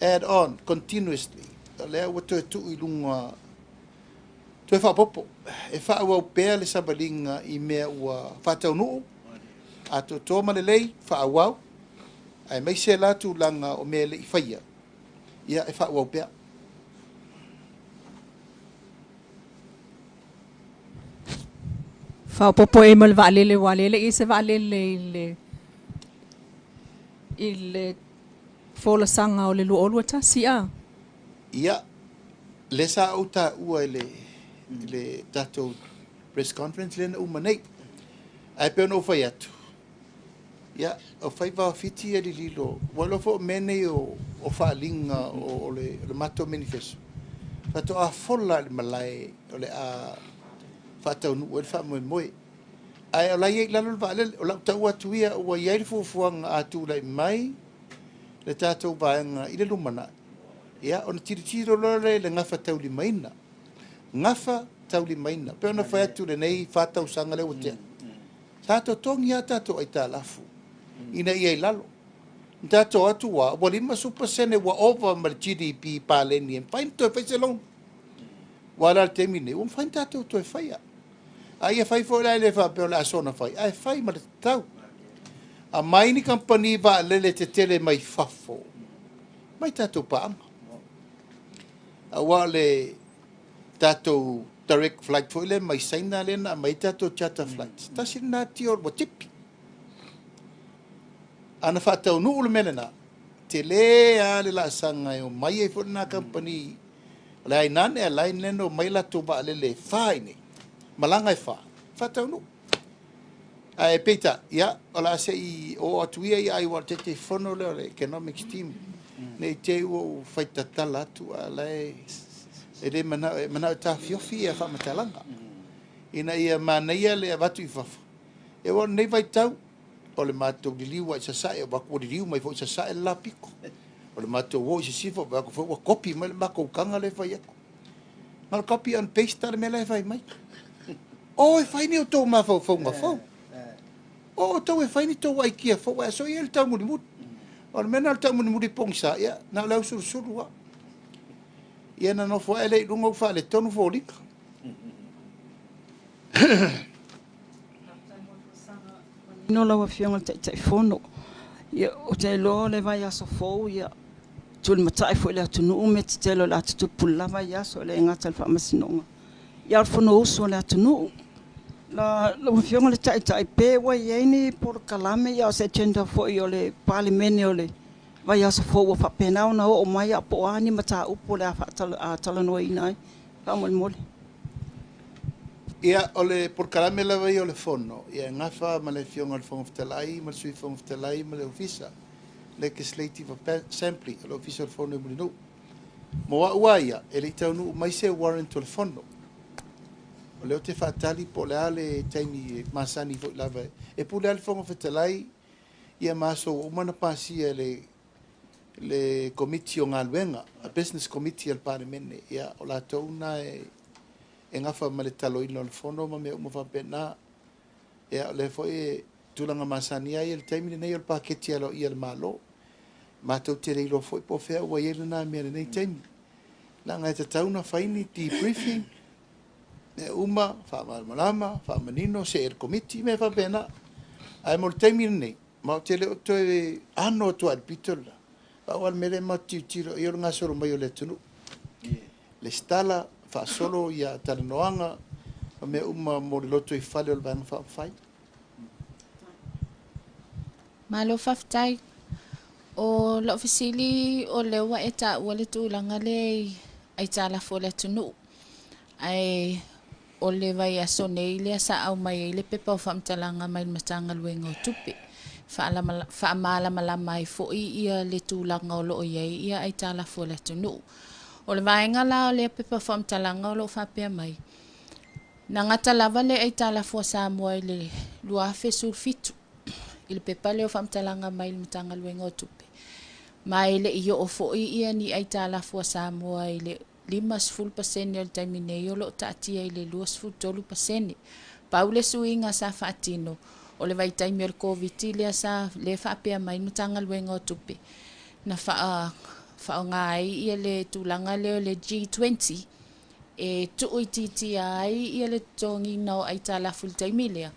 add on continuously. O lea ua toe tuu i luga, toe faaopoopo, e faaauau pea le savaliga i mea ua faataunuu, atoatoa ma lelei, faaauau, aemaise la tulaga o mea e le i faia, ia e faaauau pea. Faaopoopo e mo le vaalele ua lele i se vaalele i le folasaga o le 2021 a. Ia, lea sa ou taua i le tatou press conference lea na uma nei. Ae pei ona ou fai atu, ia, o faiva o Fiti e lililo, ua iloa foi o mea nei o faaaliga o le matou manifesto. Faatoa fola i le malae o le a faataunuu ai le faamoemoe. Ae o la e i ai i lalo le vaalele, o lau tau atu ia ua i ai le fuafuaga a tulai mai le tatou vaega i le lumanai. Ia, ona tilotilo loa lea i le gafataulimaina. Gafataulimaina. Pei ona fai atu lenei 4 tausaga lea ua tea. Sa totogi lava tatou aitalafu ina ia i lalo. Na tatou atu ua 50% ua ova ma le GDP paleni e mafai ona toe fai se loan. Ua la le taimi nei, ua mafai ona tatou toe faia. A ia fai foi la e le faapea o le a soona fai, ae fai ma le tatau. Aumai ni kamupani vaalele tetele mai fafo, mai tatou paaga. Aua o le tatou Direct flight foi lea mai Saina lea na aumai ai tatou charter flights, tasi lena deal ua tipi. Ana faataunuu le mea lena, tele lava le laasaga e omai ai foi lena kamupani, o le Hainan Airline lea na omai latou vaalele e fa i inei, malaga e fa, faataunuu. Ae peitai, ia, o le a se i oo atu ia ia ai aua o le Taitaifono lea o le Economics Team, ne i te i ua ou fai tatala atu a o la e e le manao, e manao e taofiofi ia faamatalaga ina ia manaia le avatu i fafo. E ua o lenei vaitau, o le matou liliu lava i Sasae, ua atu ua liliu mai foi i Sasae le la pito. O le matou o i Sisifo, ua atu foi ua kopi mai le matou utaga lea e fai atu. Na o le copy and paste lava le mea la e fai mai. O e fai ni outou mafaufauga fou. O outou e fai ni tou aikia fou ae soia le taumulimuli. O le mea lena o le taumulimuli pogisa, ia, na o le ausulusulu lava. Ia na nofo ae lea i luga ua faaletonu foliga. Manino lau Afioga i le Taitaifono. Ia, ou te iloa o le vaiaso fou, ia, tulimatai foi i le atunuu mea tetele o le a tutupu i le la vaiaso, e le gata i le Faamasinoga, ia a o le Fonousu a le atunuu. Lau Afioga i le Taitai, pe ua i ai ni polokalame, ia o se agenda foi o le Palemene o le vaiaso fou ua faapena ona oo mai, a po o a ni mataupu o le a faatalanoaina ai, faamolemole. Ia, o le polokalame lava ia o le Fono, ia e gafa ma le Afioga i le Fofoga Fetalai ma le Sui Fofoga Fetalai ma le Ofisa, Legislative Assembly, o le Ofisa o le Fono i Mulinuu. Mo au lava ia, e le i taunuu mai se warrant o le Fono. O lea ou te faatali po o le a le taimi e masani foi lava. E pule lava le Fofoga Fetalai ia ma aso ua uma ona pasia e le le Komiti o Galuega, Business Committee a le Palemene, ia o latou na e gafa ma le taloina o le Fono ma mea uma faapena. Ia o lea foi e tulaga masani ai i le taimi lenei o le paketi aloaia a le Malo. Matou te le iloa foi po o fea ua i ai lena mea i lenei taimi. Leaga e tatau ona fai ni debriefing, mea uma, faamalamalama, faamanino, see i le Komiti, mea faapena. Ae mo le taimi lenei, ma ou te le o toe ano atu lava i le pito le la, pau lava le mea lea matou te tilotilo i ai o le gasolo mai o le atunuu. Lesitala, faasolo ia talanoaga ma mea uma mo le lotoifale o le Vaega Faaupufai. Malo faafetai. O lau fesili o lea ua e taua le tulaga lea i aitalafu a le atunuu. Ae o le vaiaso nei lea sa aumai ai le pepa o faamatalaga mai le Matagaluega o Tupe. Faamalamalama ai foi ia le tulaga o lo o i ai ia aitalafu a le atunuu. O le vaega la o lea pepa o faamatalaga o lo o faapea mai, na gata lava le aitalafu a Samoa i le 2017 i le pepa lea o faamatalaga mai le Matagaluega o Tupe, ma e le i oo foi ia ni aitalafu a Samoa i le 50% o le taimi nei o lo o taatia i le 23%. Pau le suiga sa faatino o le vaitaimi o le Koviti lea sa lea faapea mai le Matagaluega o Tupe na faaaoga ai ia le tulaga lea o le G20 e tuuitiitia ai ia le totogiina o aitalafu i le taimi lea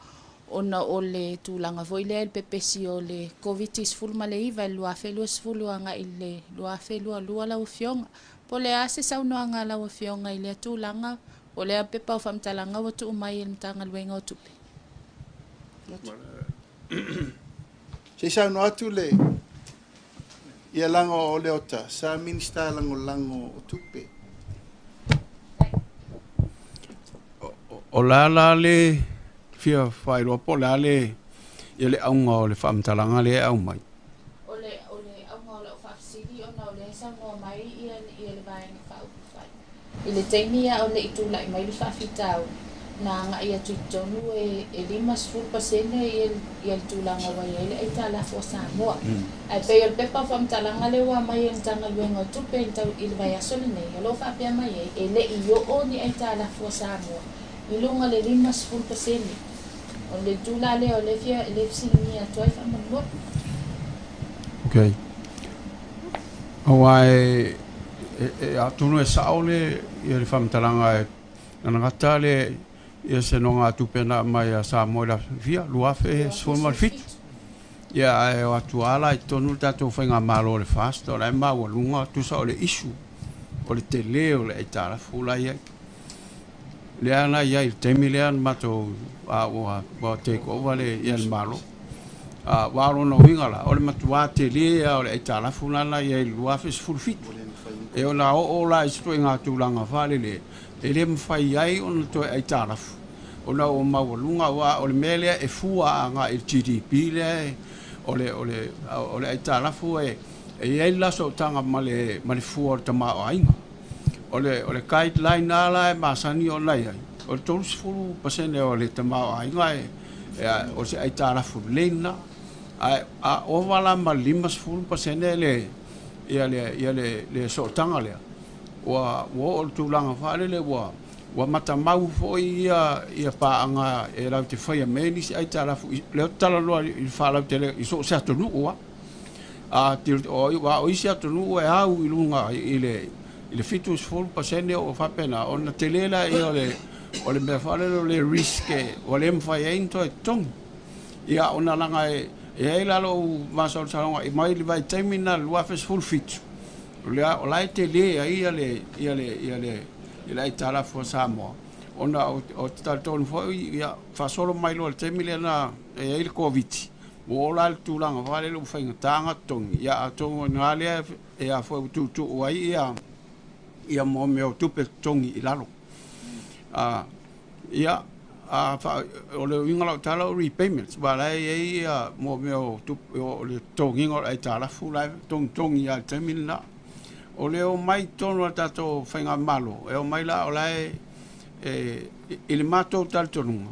ona o le tulaga foi lea i le pepesi o le Koviti-19 i le 2020 agai i le 2022 lau Afioga. Po o le a se saunoaga a lau Afioga i lea tulaga, po o lea pepa o faamatalaga ua tuu mai e le Matagaluega o Tupe? Se i saunoa atu le ia leaga o Leota sa Minisita Lagolago o Tupe. O le a la le fia faailoa po o le a le ia le auga o le faamatalaga lea e aumai? O le auga o lau faafesili ona o lea e saunoa mai ia le Vaega Faaupufai i le taimi a o le i tulai mai le faafitauli, na agai atu i totonu e 50% ia le tulaga ua i ai le aitalafu a Samoa. Ae pei o le pepa o faamatalaga lea ua aumai e le Matagaluega o Tupe i le vaiaso lenei, o lo o faapea mai ai, e le i oo ni aitalafu a Samoa i luga o le 50%. O le itu la lea o lea fia lea fesiligia atu ai faamolemole. Okay. Aua e atonu e sao le ia le faamatalaga e nanagata le ia se nogatupe na aumai a Samoa i le fia 2017. Ia ae o atu lava la i totonu le tatou faigamalo o le FAST, o la e maualuga tusa o le issue o le tele o le aitalafu la e i ai. Lea na iai i le taimi lea na matou a ua ua take over le ia le Malo. A ua lona uiga la, o le matuā telē lava o le aitalafu lena na i ai i le 2017. E ona oo la i se ituaiga tulaga faalele e le mafai ai ona toe aitalafu ona ua maualuga aua o le mea lea e fua agai i le GDP lea o le o le o le aitalafu e e i ai le lasotaga ma le ma le fua o le tamaoaiga. O le o le guideline lava la e masani ona i ai, o le 30% o le tamaoaiga e o se aitalafu lelei lena. Ae a ova la ma le 50% le ia le ia le le sootaga lea, ua ua oo i le tulaga faalele ua ua matamau foi ia ia paaga e latou te faia mai ai nisi aitalafu lea ou te talanoa i le faalautele i so o se atunuu lava. A aua o isi atunuu e au i luga i le i le 70% o faapena ona tele lea o le o le mea foi lele o le risk ua le mafai ai ona toe totogi. Ia ona laga e e ai la lou masalosaloga i mai le vaitaimi lena i le 2017 o lea o la e tele ai ia le ia le ia le ia le aitalafu a Samoa ona ou te talitonu foi ia faasolo mai loa i le taimi lea na e i ai le Koviti ua oo la i le tulaga foi lele ua faigata ona totogi ia atonu o i ina lea e a foi ua tuutuu ai ia ia mo mea o tupe totogi i lalo. Ia a o le uiga o lau tala o repayments aua o la e i ai ia mo mea o tupe o le totogiina o le aitalafu la e togitogi lava i le taimi lena. O le omai i totonu o le tatou faigamalo, e omai la o la e i le matou talitonuga,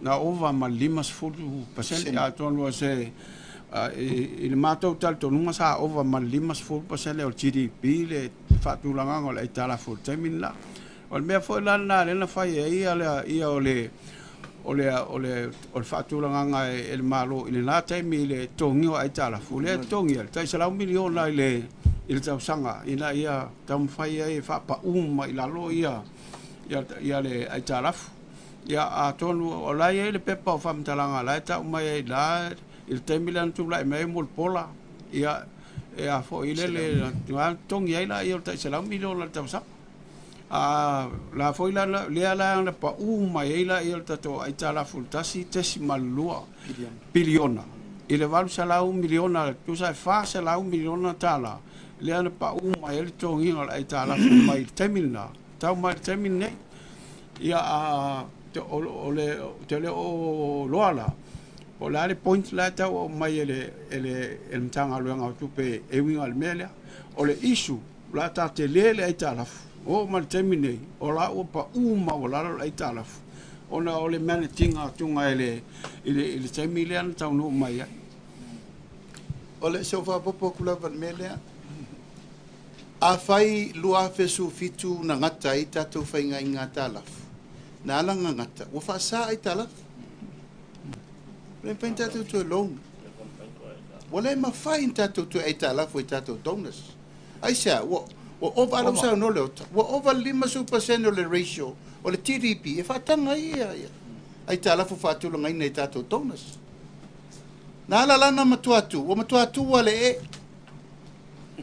na ova ma le 50% atonu o se i le matou talitonuga sa ova ma le 50% o le GDP le faatulagaga o le aitalafu i le taimi lena. O le mea foi la lena lea na fai ai ia o le o le o le o le faatulagaga e le Malo i lena taimi i le totogiina o aitalafu lea e totogia le tai $100 miliona i le i le tausaga ina ia taumafai ai e faapau mai i lalo ia ia le aitalafu. Ia atonu o la e i ai le pepa o faamatalaga la e tau mai ai la i le taimi lea na tulai mai ai Mulipola ia e a foi lele na totogi ai laia o le tai $100 miliona i le tausaga. A la foi la lea la na pau mai ai laia o le tatou aitalafu i le $1.2 piliona i le $800 miliona, tusa e $400 miliona tala lea na pau mai ai le totogiina o le aitalafu mai le taimi lena tau mai le taimi lenei. Ia a o le te le o loa la po o le a le point la e tau aumai e le e le e le Matagaluega o Tupe e uiga i le mea lea. O le issue o le a ta tele le aitalafu oo mai le taimi nei o la ua pau maualalo le aitalafu ona o le manage ina atuga e le i le i le taimi lea na taunuu mai ai. O le se i ou faaopoopo atu lava i le mea lea. Afai 2017 na gata ai tatou faiga aitalafu, na ala ona gata, ua faasa aitalafu. Ua le mafai ona tatou toe loan. Ua le mafai ona tatou toe aitalafu i tatou donors. Aisea? Ua ua ova lau saunoa Leota, ua ova le 50% o le ratio o le GDP e faataga ai ia aitalafu faatulagaina i tatou donors. Na ala la ona matua tu, ua matua tu lava le ee.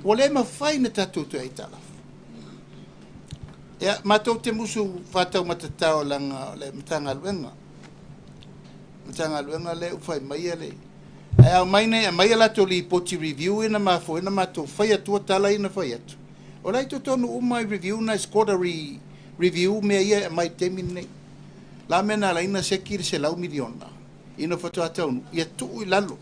Ua le mafai ona tatou toe aitalafu. Ia, matou te musu faataumatatao leaga o le Matagaluega. Matagaluega lea ua fai mai le ae aumai nei aumai a latou lipoti review ia na mafua ai ona matou fai atua tala ia na fai atu. O la e i totonu uma i review na quarterly review mea ia e aumai i le taimi lenei. O le a mea na ala ai ona seki le $100 miliona ina faatoa taunuu ia tuu i lalo.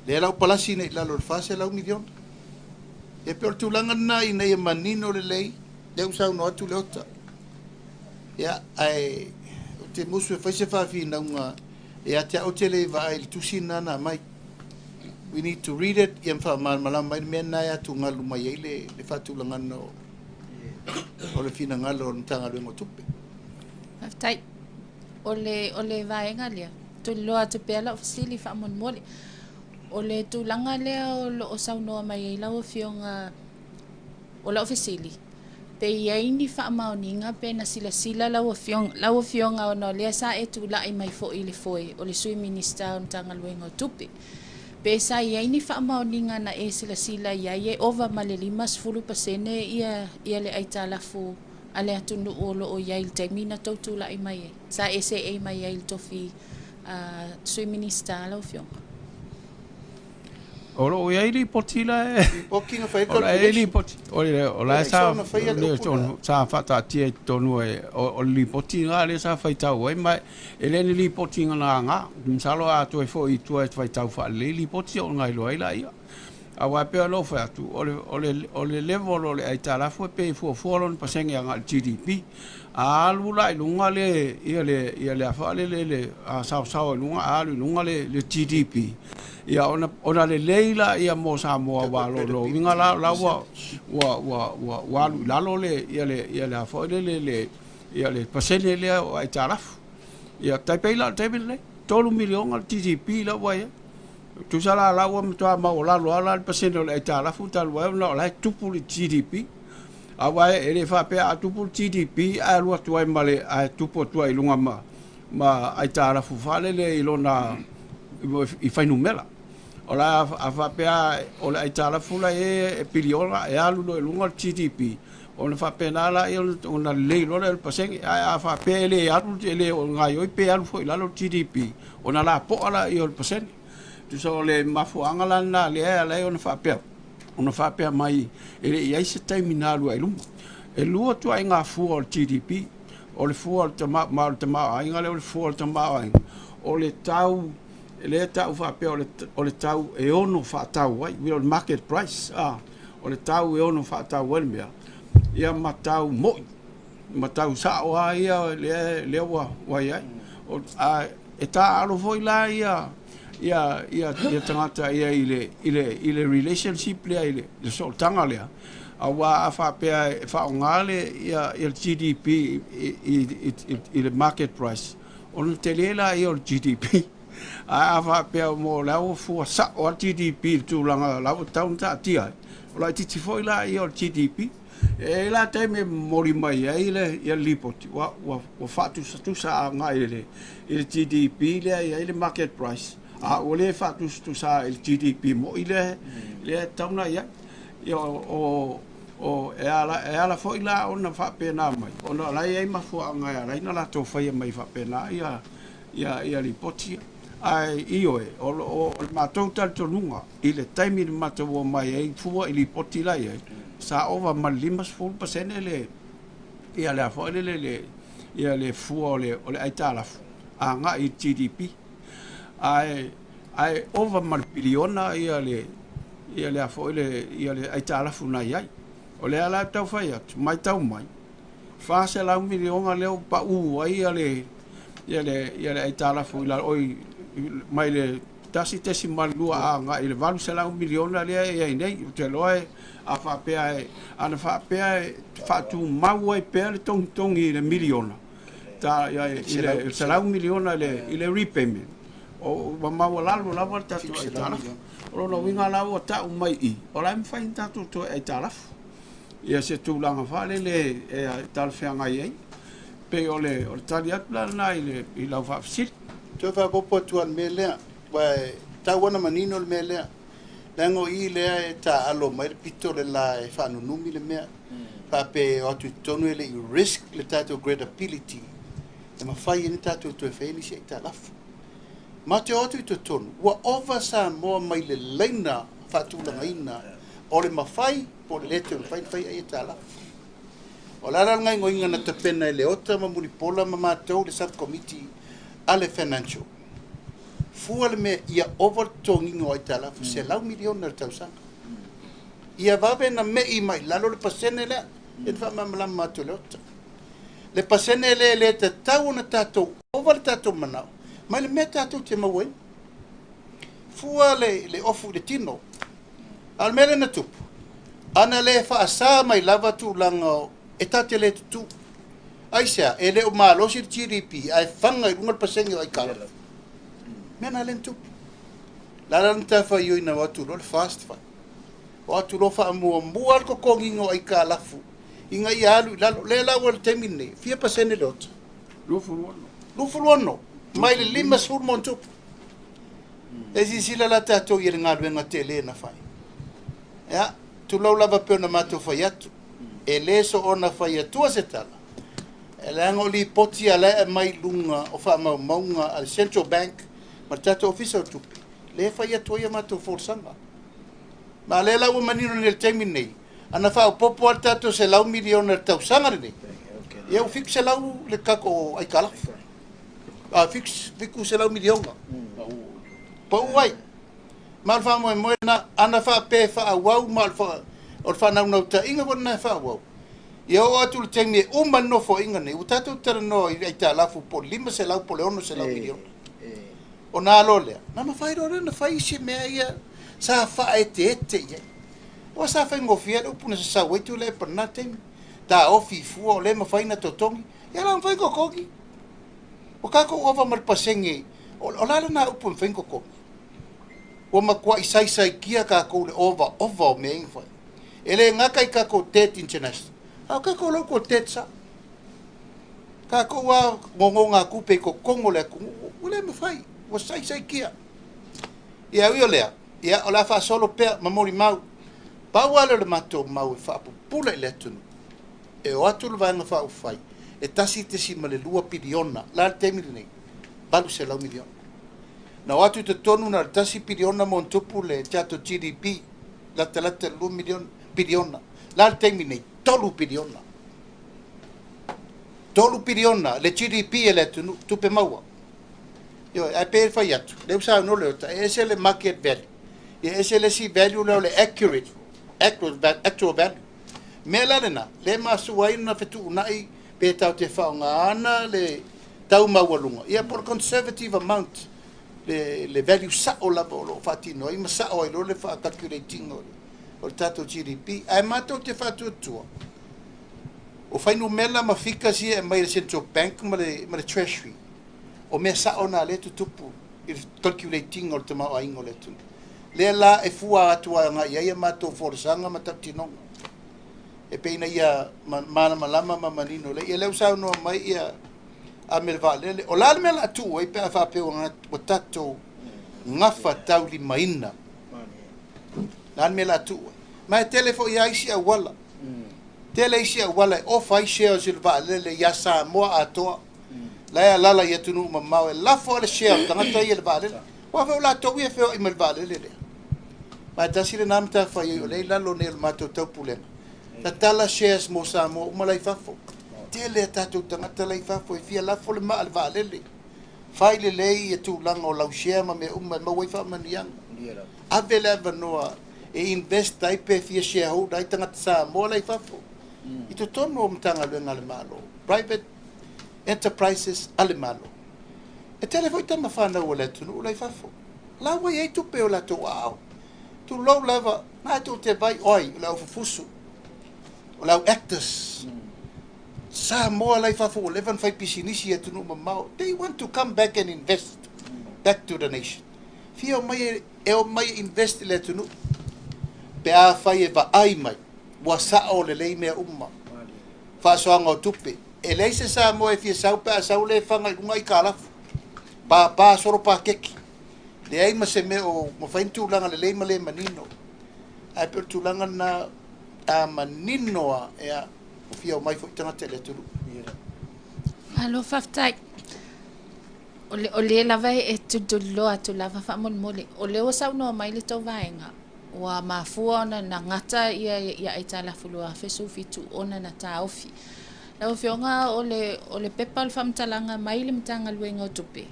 Lea la ua palasi nei i lalo o le $400 miliona. E pei o le tulaga lena ina ia manino lelei, lea ua saunoa atu Leota. Ia, ae ou te musu e fai se faafinauga ia te au ou te le vaai i le tusi lena na aumai. We need to read it ia ma faamalamalama ai le mea lena e atugalu mai ai le, le faatulagaga o, o le finagalo o le Matagaluega o Tupe. Faafetai. O le, o le vaega lea, tuliloa atu pea lau fesili faamolemole. O le tulaga lea o lo o saunoa mai ai lau Afioga, o lau fesili, pe i ai ni faamaoniga pe na silasila lau Afioga, lau Afioga ona o lea sa e tulai mai foi i le foe o le Sui Minisita o le Matagaluega o Tupe, pe sa i ai ni faamaoniga na e silasila i ai e ova ma le 50% ia, ia le aitalafu a le atunuu o loo i ai i le taimi na tou tulai mai ai, sa e seei mai ai i le tofi Sui Minisita lau Afioga? O loo i ai lipoti la e Lipoti na fai ai o la e i ai calculation. Lipoti o le o E la leai sa soona faia le le upu lea. sa faataatia i totonu e o le lipoti na lea sa faitau ai ma e le ni lipoti na laga. Masalo a toe foi i tua e faitau faalelei lipoti ona iloa ai laia. Aua e pei ona ou fai atu, o le level o le aitalafu e pei e fuafua lona pasene agai i le GDP. A alu la i luga le ia le ia le afa le le le a saosao i luga, a alu i luga le GDP, ia ona lelei laia mo Samoa ua lo uiga la ua Percentage. ua alu i lalo le ia le ia le afa le le le ia le pasene lea o aitalafu. Ia tai pei la o le taimi lenei, 3 miliona le GDP la ua i ai. Tusa la ua matua maualalo lava la le pasene o le aitalafu talu ai ona o la e tupu le GDP. Aua e le faapea a tupu le GDP ae alu atu ai ma le ae tupu atu ai i luga ma aitalafu faalele i lona i fuainumera. O la a faapea o le aitalafu la e piliona e alu loa i luga le GDP ona faapena laia ona lelei loa lea o le pasene. Ae a faapea e le alu e le gaoioi pe alu foi i lalo le GDP ona lapoa laia o le pasene. Tusa o le mafuaaga la lena lea e ala ai ona faapea mai e le i ai se taimi na alu ai i luma. E lua ituaiga fua o le GDP. O le fua o le tama ma o le tamaoaiga lea, o le fua o le tamaoaiga o le tau lea e tau faapea o le tau e ono faatau ai, o le market price, o le tau e ono faatau ai le mea ia ma tau moi ma tau sao a ia lea ua i ai. A e taaalo foi la ia tagata ia i le relationship lea i le sootaga lea aua a faapea e faaaoga le ia le GDP i le market price ona tele laia o le GDP. Ae a faapea mo le ua fua sao a le GDP i le tulaga la ua tatau ona taatia ai, o laitiiti foi laia o le GDP. E la taimi e momoli mai ai le ia le lipoti ua faatusatusa agai i le GDP lea e i ai le market price, a ua le faatusatusa i le GDP moi lea e tatau ona i ai. Ia o e ala foi la ona faapena mai ona o la e i ai mafuaaga e ala ai ona latou faia mai faapena ia lipoti ia. Ae ioe, o le matou talitonuga i le taimi na matou omai ai fua i lipoti la i ai sa ova ma le 50% le ia le foi le ia le fua o le aitalafu agai i le GDP. Ae ova ma le piliona ia le foi le ia le aitalafu na i ai. O lea la tau fai atu matau mai 400 miliona lea ua pau ai ia le aitalafu i la oi mai le 1.2 agai i le 800 miliona lea e i ai nei. Ou te iloa e a faapea e ana faapea e faatumau ai pea le togitogi i le miliona ta ia i le 100 miliona i le repayment o ua maualalo lava le tatou aitalafu. O lona uiga la ua tau mai i o la e mafai ona tatou toe aitalafu ia se tulaga faalele e talafeagai ai pei o le tali atu la lena i lau faafesili. Toe faaopoopo atu le mea lea, ua e tau ana manino le mea lea. Leaga o i lea e taaalo mai le pito le la e faanunumi le mea. Faapea o atu i totonu e le i risk le tatou credibility e mafai ai ona tatou toe faia nisi aitalafu. Ma te o atu i totonu, ua ova Samoa mai le laina faatulagaina o le mafai po o le le toe mafai ona fai aitalafu. O le ala le gaoioiga na tapena e Leota ma Mulipola ma matou le subcommittee a le financial. Fua le mea ia ova le totogiga o aitalafu 100 miliona le tausaga. Ia vave na mei mai lalo le pasene lea e faamalamalama atu e Leota. Le pasene lea e le tatau ona tatou ova le tatou manao mai le mea tatou te maua ai. Fua le ofu i le tino. A o le mea lea na tupu, ana le faasa mai lava tulaga e tate le tutu. Aisea, e le o malosi le GDP ae faga i luga le pasene o aitalafu. Mea na le na tupu. La la na tafaioi o atu loa le fast fund. O atu loa faamuamua le totogiga o aitalafu ina ia alu i lalo. Lea la ua le taimi lenei, fia pasene Leota? 26. 26 mai le 50 ma ona tupu. E silasila la tatou i le galuega tele na fai. Ia, tulou lava pe ona matou fai atu. E lē soona faiatua se tala, e leaga o lipoti a lae mai luga o faamaumauga a le Central Bank ma le tatou Ofisa o Tupe, lē fai atu ai a matou folasaga. Ma lea la ua manino nei le taimi nei, ana faaopopo a le tatou $100 miliona i le tausaga lenei, ia ua 700 le tatou aitalafu, a $700 miliona pau ai. Ma o le faamoemoe na ana faapea e faaauau ma o le faanaunautaiga foi lena e faaauau. Ia oo atu le taimi e uma le nofoaiga nei, ua tatou talanoa i le aitalafu po o le 500 po o le $600 miliona. Ona alo lea, na mafai loa lea na fai isi mea ia sa faaeteete i ai. Ua sa faigofie le upu na sasau ai Tuilaepa lena taimi. Taofi fua o lea mafai na totogi. Ia la mafai totogi. O tatou ova ma le pasene, o la lena upu e mafai na totogi. Ua matuai saisaitia tatou le ova ova o mea ia na fai. E le gata i tatou debt international, a o tatou local debt sa. Tatou a nonogatupe i totonu o le atunuu, ua le mafai, ua saisaitia. Ia ui o lea, ia o le a faasolo pea ma molimau. Pau lava lea o le matou mau e faapupula i le atunuu, e o atu le Vaega Faaupufai, e 1.2 piliona, la le taimi lenei, 800 miliona. Na o atu i totonu na o le 1 piliona ma ona tupu le tatou GDP, latalata i le 2 miliona, piliona. La le taimi nei, 3 piliona. 3 piliona le GDP e le atunuu, tupe maua. Ioe, ae pe fai atu, lea ua saunoa le ota, e ese le market value. Ia ese le isi value lea o le accurate, actual, actual value. Mea la lena, le masua ai na fetuunai pe tau te faaaogaina le tau maualuga. Ia po o le conservative amount, le value sao lava o lo o faatino ai ma sao ai loa le faacalculate ina o le tatou GDP. Ae matou te faatuatua, o fuainumera ma figures ia e mai le Central Bank ma le Treasury, o mea sao na lea tutupu i le calculate ina o le tamaoaiga o le atunuu. Lea la e fua atu agai ai a matou folasaga ma tautinoga. E pei ina ia malamalama ma manino le. Ia lea ua saunoa mai ia a me le vaalele. O la le mea la tuu ai pe a faapea ua tatou gafa taulimaina. La le mea la tuu ai. Ma e tele foi ia isi auala. Tele isi auala e ofa ai shares i le vaalele ia Samoa atoa. La e alala i atunuu mamao e lafo a le share o tagata ia i le vaalele. Ua fe o latou ia feoai ma le vaalele lea. Ma e tasi lena matafaioi o lea i lalo nei o le matou taupulega. Tatala shares mo Samoa uma la i fafo. Tele a tatou tagata la i fafo e fia lafo le maa le vaalele. Fai lelei ia tulaga o lau share ma mea uma e maua ai faamanuiaga. Ave le avanoa e invest ai pe fia shareholder ai tagata Samoa la i fafo. I totonu o Matagaluega a le Malo. Private enterprises a le Malo. E tele foi tama whanau o le atunuu la i fafo. La ua i ai tupe o latou aao. Tulou lava, na e te vai oi, o le au fufusu, o le au actors. Samoa la i fafo ua leva na fai pisinisi i atunuu mamao. They want to come back and invest back to the nation. Fia o mai e o mai e invest i le atunuu. Pe a fai e vaai mai, ua sao lelei mea uma. Faasoaga o tupe. E leai se Samoa e fia sau pe a sau le faga i luga aitalafu. Pāpā solo pakeki. Leai ma se mea o mafai ni tulaga lelei ma le manino. Ae pe o le tulaga na a manino a ea o fia o mai foi tagata i le atunuu. Malo faafetai. O le lava e tulituliloa atu lava faamolemole. O lea ua saunoa mai le tou vaega. Ua mafua ona na gata ia ia aitalafu 2017 ona na taofi. Lau Afioga o le pepa o le faamatalaga mai le Matagaluega o Tupe.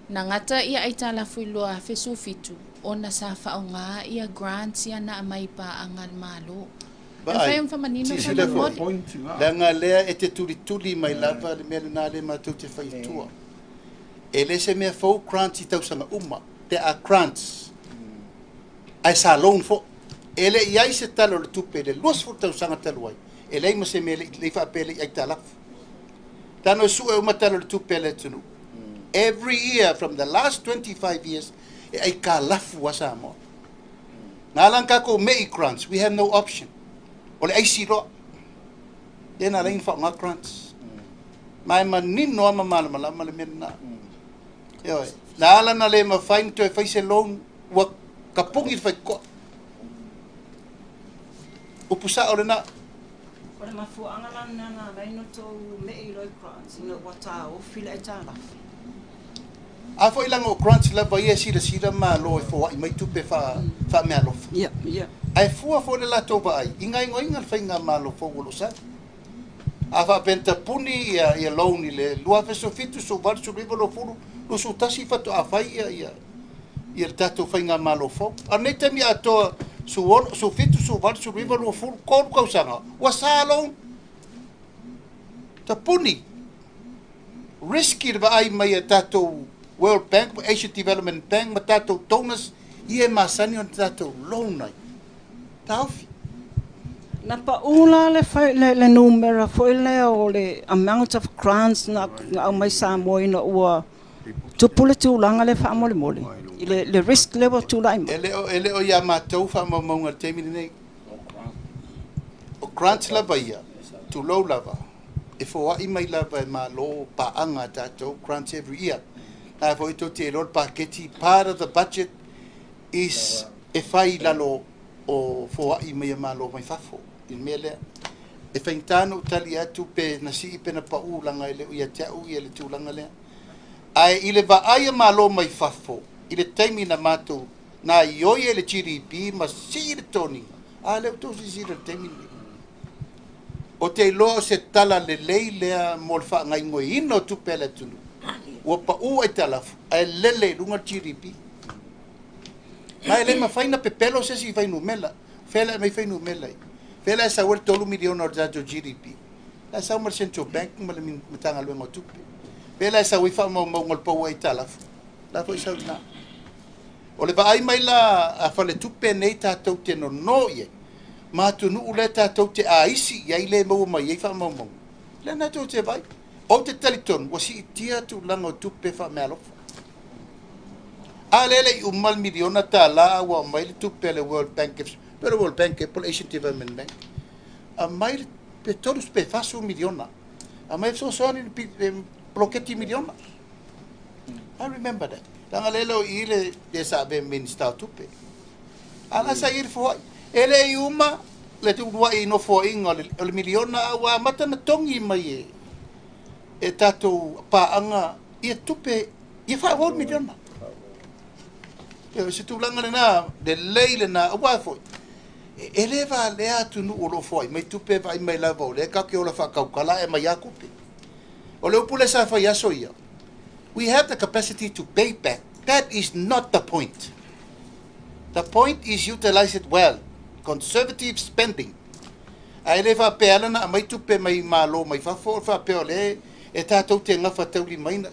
Na gata ia aitalafu i 2017 ona sa faaaoga ia grants ia na aumai paaga a le Malo. E mafai ona faamanino Silasila foi. faamolemole. Leaga lea e te tulituli mai lava le mea lena le matou te faiatua. E le se mea fou grants i tausaga uma. There are grants. Ae sa loan foi. E le i ai se tala o le tupe le 20 tausaga talu ai. E leai ma se mea le i faapea le i aitalafu. Tano e sue uma tala o le tupe a le atunuu. Every year from the last 25 years, e aitalafu a Samoa. Na ala tatou mei grants, we have no option. O le aisi loa. Lea na ala ai na faaaoga grants. Ma e manino a ma malamalama le mea lena. Ioe. Na ala na le mafai na toe fai se loan, ua kapugi le faitotoa. Upu sao lena. le mafuaaga la lena na ala ai ona outou me'i loa i grants ina ua taofi le aitalafu. A foi laga o grants lava ia e silasila Malo e foa'i mai tupe faameaalofa. Ae fua foi le latou vaai i gaoioiga le faigamalo fou o loo sau. A faapea na tapuni ia loan i le 2017, 18, 19, 20, 21 faatoa fai ia le tatou faigamalo fou. A o lenei taimi atoa, 16, 17, 18, 19, 20, 3 tausaga ua sa loan tapuni. Risky le vaai mai a tatou World Bank ma Asian Development Bank ma tatou donors ia e masani ona tatou loan ai. Taofi. Na pau la le numera foi lea o le amount of grants na aumai Samoa ina ua tupu le tulaga lea faamolemole i le risk lea ua tulai mai. E le o ia matou faamaumauga i le taimi lenei. O grants lava ia, tulou lava, e foa'i mai lava e Malo paaga a tatou grants every year. Na foi tou te iloa le paketi, part of the budget is e fai i lalo o foa'i mai e Malo mai fafo i le mea lea. E faigata ona ou tali atu pe na sii pe na pau laga e le o ia te au ia le tulaga lea. Ae i le vaai a Malo mai fafo i le taimi na matou na ioi ai le GDP ma sii le toniga, a lea ua outou silasila i le taimi lenei. O te iloa o se tala lelei lea mo le faagaoioiina o tupe a le atunuu. Ua pau aitalafu ae lele i luga le GDP. Ma e le mafai ona pepelo se isi fuainumera. Fea le aumai fuainumera ia? Fea le sau ai le 3 miliona o le tatou GDP? La e sau ma le Central Bank ma le Matagaluega o Tupe. Fea la e sau ai faamaumauga o le pau aitalafu? La foi sau i ina. O le vaai mai la a faletupe nei tatou te nono i ai, ma atunuu lea tatou te aisi i ai le maua mai ai faamaumauga. Lea na tou te vaai. Ou te talitonu ua siitia tulaga o tupe faameaalofa. A lea le i uma le miliona tala a ua aumai le tupe a le World Bank, pe le World Bank po le Asian Development Bank. Aumai le pe 3 pe 40 miliona. Aumai fesoasoani le poloketi miliona. I remember that. Laga lea le o i le sa ave Minister o Tupe. A la sa i le foai. E le i uma le tuluai nofoaiga o le miliona a ua amata na togi mai e tatou paaga ia tupe ia faaauau le miliona. Ia, o se tulaga lena, lelei lena, aua foi e le valea atunuu o loo foai mai tupe vaai mai lava o lea tatou te ola faatautala e mai a tupe. O le upu lea sa fai aso ia, we have the capacity to pay back. That is not the point. The point is utilize it well. Conservative spending. Ae le faapea ala na aumai tupe mai Malo mai fafo o le faapea o lea e tatou te gafa taulimaina.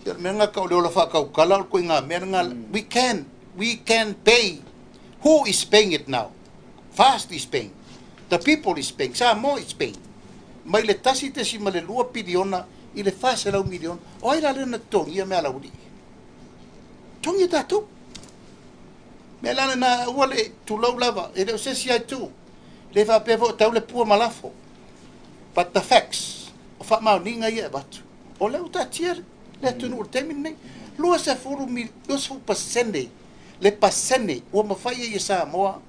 Ia, o le mea lena o le ola faatautala o le ituaiga mea lena. We can pay. Who is paying it now? Fast is paying. The people is paying. Samoa is paying. Mai le 1.2 piliona i le 400 miliona. O ai la lea na totogia mea laulii? Togi e tatou. Mea la lena ua le tulou lava, e le o se isi ai tu. Le faapea foi o tau le pua ma lafo. But the facts, o faamaoniga ia e avatu. O lea ua taatia le atunuu i le taimi lenei. 20% le pasene ua mafai ai e Samoa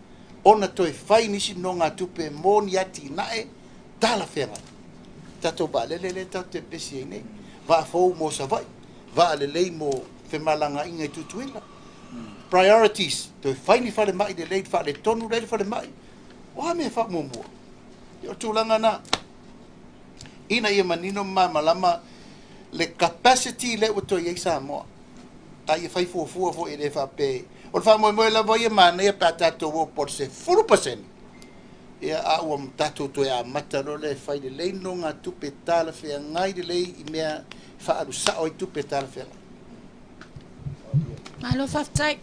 ona toe fai nisi nogatupe mo ni atinae talafeagai. Tatou vaalele lea tatou te pesi ai nei. Vaa fou mo Savaii, vaa lelei mo femalagaaiga i Tutuila. Priorities, toe fai ni falemai lelei, faaletonu lea le falemai. O a mea faamuamua? Ia, o tulaga na ina ia manino ma malamalama le capacity lea ua toe i ai Samoa. A ia fai fuafua foi e le faapea. O le faamoemoe lava ia manaia pe a tatou o po o le 10%. Ia, a ua tatou toe amata loa lea e fai lelei nogatupe talafeagai lelei i mea faaalu sao ai tupe talafeagai. Malo faafetai.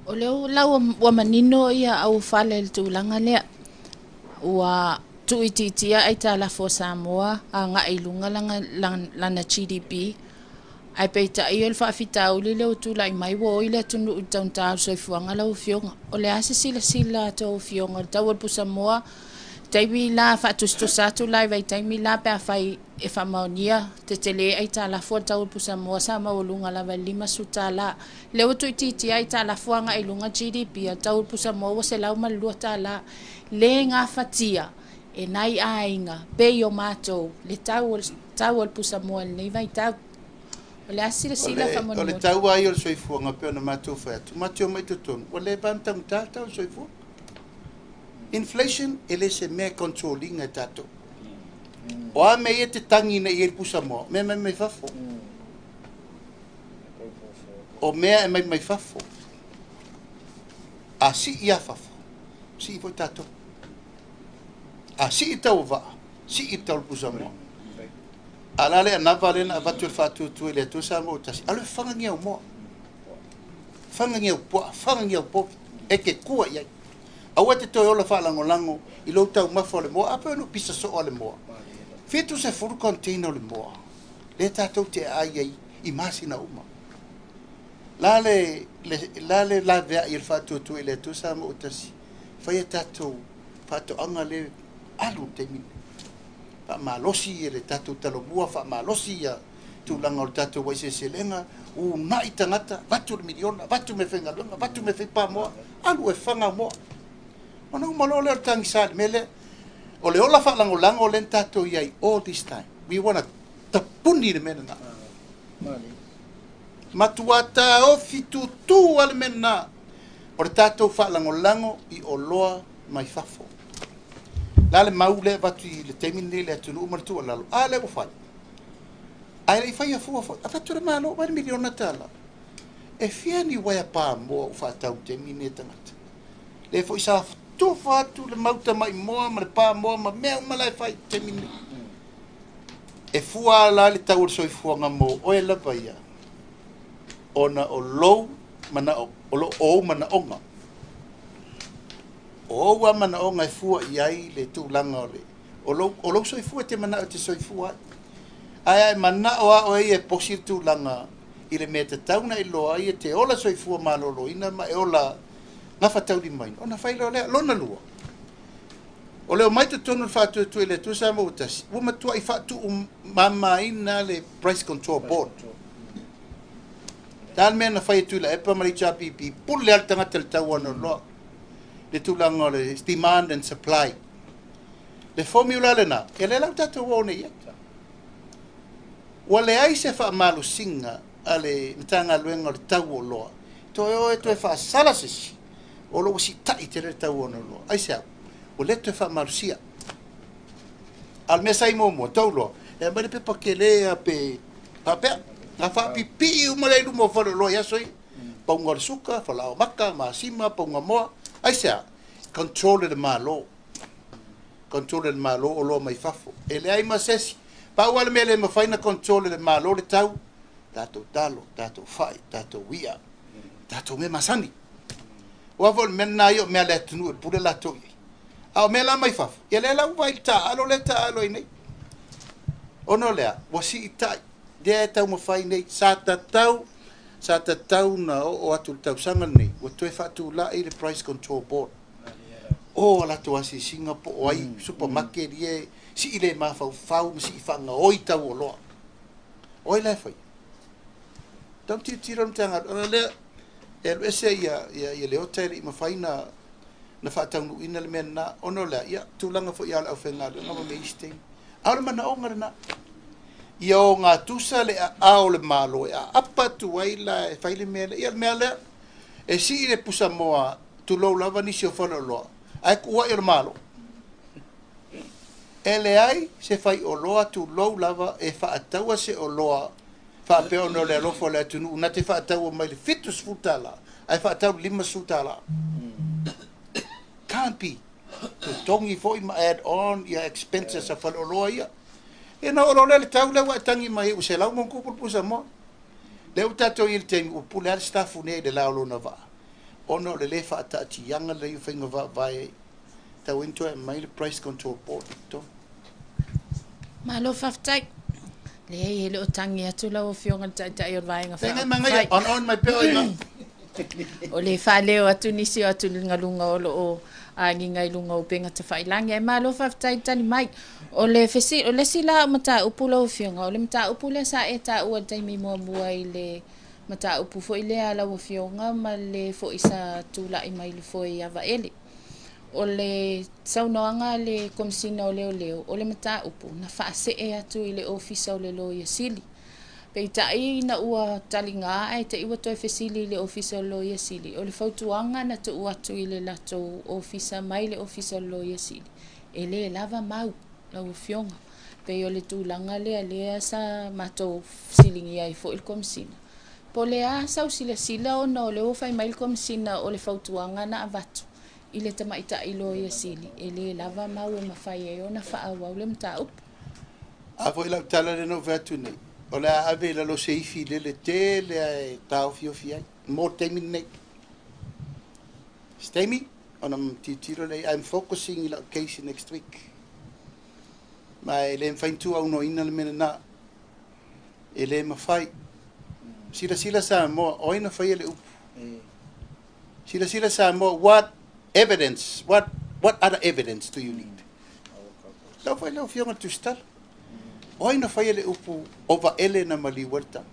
O lea lau ua manino ia aufale i le tulaga lea. Ua tuuitiitia aitalafu a Samoa agai i luga lana GDP. Ae peitai o le faafitauli lea ua tulai mai ua oi le atunuu i le taugata o le soifuaga lau Afioga. O le a se silasila a tou afioga i le tau o le pusamoa, taimi la faatusatusa atu la i vaitaimi la pe afai e faamaonia tetele aitalafu a le tau o le pusamoa sa maualuga lava i le $50. Lea ua tuuitiitia aitalafu agai i luga GDP a le tau o le pusamoa ua $102. Le gafatia e nai aiga pei o matou le tau o le tau o le pusamoa i lenei vaitau. O le a silasila O le faamolemole. tau lava ia o le soifuaga pei ona matou fai atu, matou te omai i totonu, ua leva ona taugata le tau o le soifua. Inflation e le se mea e control ina e tatou. O a mea ia e te tagi nei i ai le pusamoa, o mea e aumai mai fafo. O mea e aumai mai fafo. A sii a fafo, sii foi tatou. A sii tau o vaa, sii le tau o le pusamoa. A o le a le anava lea na avatu e le faatuatua i le Atua Samoa ua tasi, alu e faga ni au moa, faga ni au puaa, faga ni au povi, e te tua i ai. Aua e te toe ola faalagolago i lou taumafa o le moa, a pei ona ou pisa soo a le moa. 70 container o le moa, lea tatou te aai ai i masina uma. La le, le, la le laveai e le faatuatua i le Atua Samoa ua tasi, fai a tatou faatoaga le alu i le taimi lenei. Faamalosi le tatou talomua, faamalosi ia tulaga o le tatou uaiseleselega, uunai tagata, avatu le miliona, avatu meafaigaluega, avatu meafaipamoa, alu e faga moa. Ona uma loa lea o le tagisa i le mea lea. O le ola faalagolago lea na tatou i ai all this time. We wanna tapuni le mea lena. Matua taofi tutu lava le mea lena. O le tatou faalagolago i oloa mai fafo. La le mau lea e avatu i le taimi lenei i le atunuu ma le tuualalo, a lea ua fai. Ae le i faia fua foi, avatu le Malo mai le miliona tala. E fia ni uaea pamoa ua faatau i le taimi lenei e tagata. Lea foi sa tufa atu le mau tamai moa ma le pamoa ma mea uma la e fai i le taimi lenei. E fua la le tau o le soifuaga mo oe lava ia, ona o lou manao, o lo ou manaoga. O ou lava manaoga e fua i ai le tulaga o le o lou, o lou soifua e te manao e te soifua ai. Ae a e manao lava oe ia e posi le tulaga i le mea e tatau ona e iloa ai e te ola soifua maloloina ma e ola gafataulimaina, ona fai loa lea. Lona lua, o le omai totonu o le faatuatua i le Atua Samoa ua tasi, ua matuai faatuumamaina le Price Control Board. Le a le mea na fai e Tuilaepa ma le HRPP, pule lava le tagata i le tau o ana oloa, le tulaga o le demand and supply. Le formula lena, ia lea la ua tatou o nei i ai. Ua leai se faamalosiga a le Matagaluega o le Tau o Oloa, toe o e toe faasala se isi, o lo o ua siitai tele le tau o ana oloa. Aisea? Ua le toe faamalosia. A o le mea sa i muamua, tou loa, e aumai le pepa kele a pe faapea, na faapipii uma lea i luma o faleoloa i aso ia. Pauga o le suka, falaoa maka, masima, pauga moa. Aisea? Control e le Malo. Control e le Malo oloa mai fafo. E leai ma se isi. Pau lava le mea e le mafai ona control e le Malo le tau, tatou talo, tatou fai, tatou i'a, tatou mea masani. Aua foi o le mea lena ia o mea a le atunuu e pule latou i ai. A o mea la mai fafo, ia lea la ua vaai i le taaalo lea e taaalo ai nei. Ona o le a? Ua siitai, lea e taumafai nei, sa tatau, sa tatau ona oo atu i le tausaga lenei, ua toe faatulai le Price Control Board. O a latou asiasiga po o ai supermarket ia e sii le mafaufau ma sii faagaoi tau o oloa. O ai la e faia? Tau tilotilo le Matagaluega lea e alu ese ia, ia, ia Leota e le i mafai na, na faataunuuina le mea lena, ona o le a? Ia, tulaga foi ia o le aufaigaluega ma mea isi taimi. A o le manaoga lena, ia ogatusa le aao o le Malo e aapa atu ai la e fai le mea lea. Ia, o le mea lea, e sii le pusamoa, tulou lava nisi o faleoloa, ae tuu ai o le Malo. E leai se faioloa, tulou lava, e faataua se oloa faapea ona o le alofa o le atunuu na te faataua mai le $70 ae faatau le $50. Can't be. Totogi foi ma add on ia expenses a faleoloa ia. Ia na oo loa lea le tau lea ua e tagi mai ai ua 100+ le pusamoa. Lea ua tatou i ai i le taimi ua pule lava le staff nei i le la o lona vaa ona o le le faataatiaga lelei o faiga faavae tau ai na toe aumai le Price Control Board i totonu. Malo faafetai. Leai, e le o tagi atu lau Afioga i le Taitai o le Vaega Faaupufai. Feagai ma on on mai pea oe ina. O le faaleo atu nisi o atugaluga o lo o agiga i luga o upega tafailagi. Ae malo faafetai le tali mai. O le fesi, o le isi la au mataupu lau Afioga, o le mataupu lea sa e taua i le taimi muamua i le mataupu foi lea a lau Afioga ma le foi sa tulai mai i le foe ia Vaele. O le saunoaga a le Komesina o Leoleo, o le mataupu na faasee atu i le Ofisa o le Loia Sili. Peitai ina ua taliga ae te i ua toe fesili i le Ofisa o le Loia Sili, o le fautuaga na tuu atu i le latou Ofisa mai le Ofisa o le Loia Sili, e lē lava mau lau Afioga. Pei o le tulaga lea lea sa matou fesiligia ai foi le Komesina. Po o le a sau silasila ona o lea ua fai mai le Komesina o le fautuaga na avatu i le tamaitai Loia Sili, e lē lava mau e mafai ai ona faaauau le mataupu. A foi lau tala lea na ou fai atu nei, o le a ave i lalo o se ifi lele tele lava e taofiofi ai mo le taimi lenei. Se taimi ona tilotilo lea, I'm focusing i lau case next week. Ma e le mafai ona tuuaunoaina le mea lena. E le mafai. Silasila Samoa, o ai na faia le upu? Silasila Samoa, what evidence, what other evidence do you need? Lau foi lau Afioga i le Tusitala. O ai na faia le upu o Vaele na maliu ai le tama?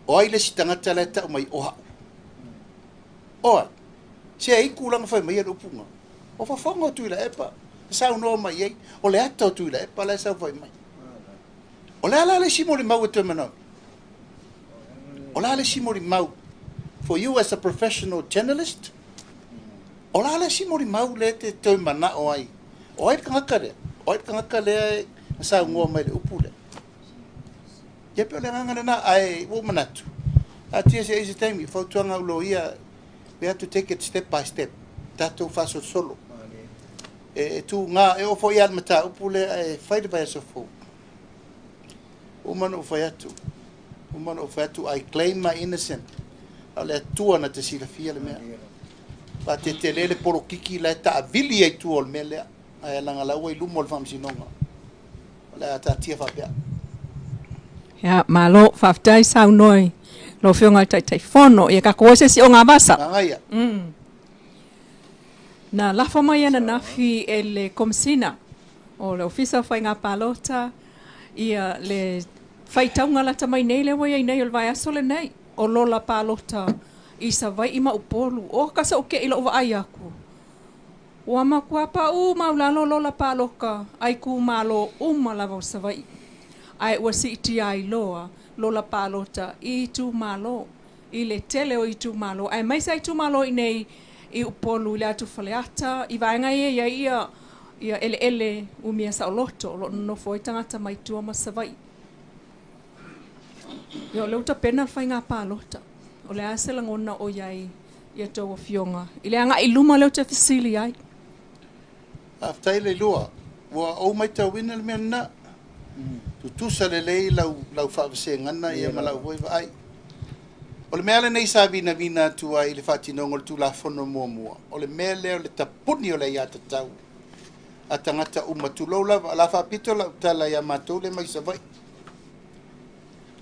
O ai le isi tagata la e tau mai o ha'u? O ai? Se ai tulaga fai mai le upu nga. O fofoga o Tuilaepa, na saunoa mai ai, o le ata o Tuilaepa la e sau fai mai. O le a la le isi molimau e toe manaomia? O le a le isi molimau? For you as a professional journalist, o le a le isi molimau lea e te toe manao ai? O ai le tagata lea? O ai le tagata lea e na saunoa mai le upu lea? Ia pei o le agaga lena, ae ua ou manatu, taatia se i ai se taimi, fautuaga a loia, we have to take it step by step, tatou faasolosolo. E tuga, e oo foi lava i le mataupu lea e fai le vaiaso fou. Ua uma ona ou fai atu, uma ona ou fai atu, I claim my innocent. A o le Atua na te silafia le mea. Faatetele le polokiki la e taavili ai i tua o le mea lea, ae leaga la ua i luma o le Faamasinoga. O le a taatia faapea. Ia, malo, faafetai saunoa i lau Afioga i le Taitaifono. Ia tatou o se isi ogavasa. Manaia. Na lafo mai ananafi e le Komesina o le Ofisa o Faiga Palota ia le faitauga lata mai nei lea ua i ai nei o le vaiaso lenei o lola palota i Savaii ma Upolu. O ka so'u ke'i lo'u vaai aku, ua matua paʻū maulalo lola paloka a itumālō uma lava o Savaii, ae ua siitia ai loa lola palota i itumālō i le tele o itumālō, aemaise a itumālō iinei i Upolu i le atu Faleata i vaega ia i ai ia eleele umia saoloto o loo nonofo ai tagata mai tua ma Savaii. Ia o lea ua tapena le faiga palota. O le a se lagona o i ai ia tou afioga i le agai i luma lea ou te fesili ai? Faafetai Leilua, ua ou matauina le mea lena. Tutusa lelei lau lau faavasegana ia ma lau foi vaai. O le mea lenei sa vinavina atu ai i le faatinoga o le Tulafono muamua, o le mea lea o le tapuni o le aiatatau a tagata uma, tulou lava. O le a faapito lau tala ia matou lea mai Savaii.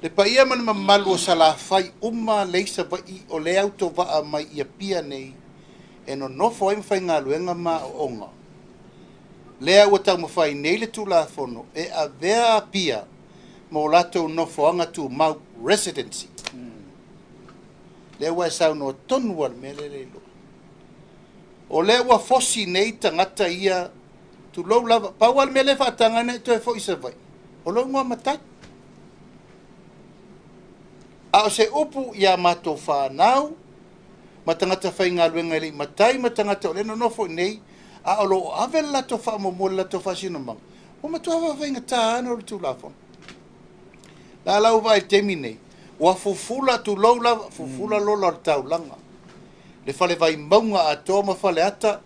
Le paia ma le mamalu o Salafai uma lea i Savaii o lea e autovaa mai i Apia nei e nonofo ai ma faigaluega ma aooga. Lea ua taumafai nei le Tulafono e avea Apia ma o latou nofoaga tumau, residency. Lea ua e saunoa tonu lava i le mea lea Leiloa. O lea ua fosi nei tagata ia, tulou lava, pau lava le mea lea e faataga ai ona e toe foi i Savaii, o lou igoa matai. A o se upu ia matou fanau ma tagata faigaluega e le i matai ma tagata o lea e nonofo i inei, a o lo o ave le latou faamuamua i le latou faasinomaga, ua matua faafaigata lava ona o le Tulafono. La la ua vaai i le taimi lenei, ua fufula, tulou lava, fufula lola o le taulaga, le fale Vaimauga atoa ma Faleata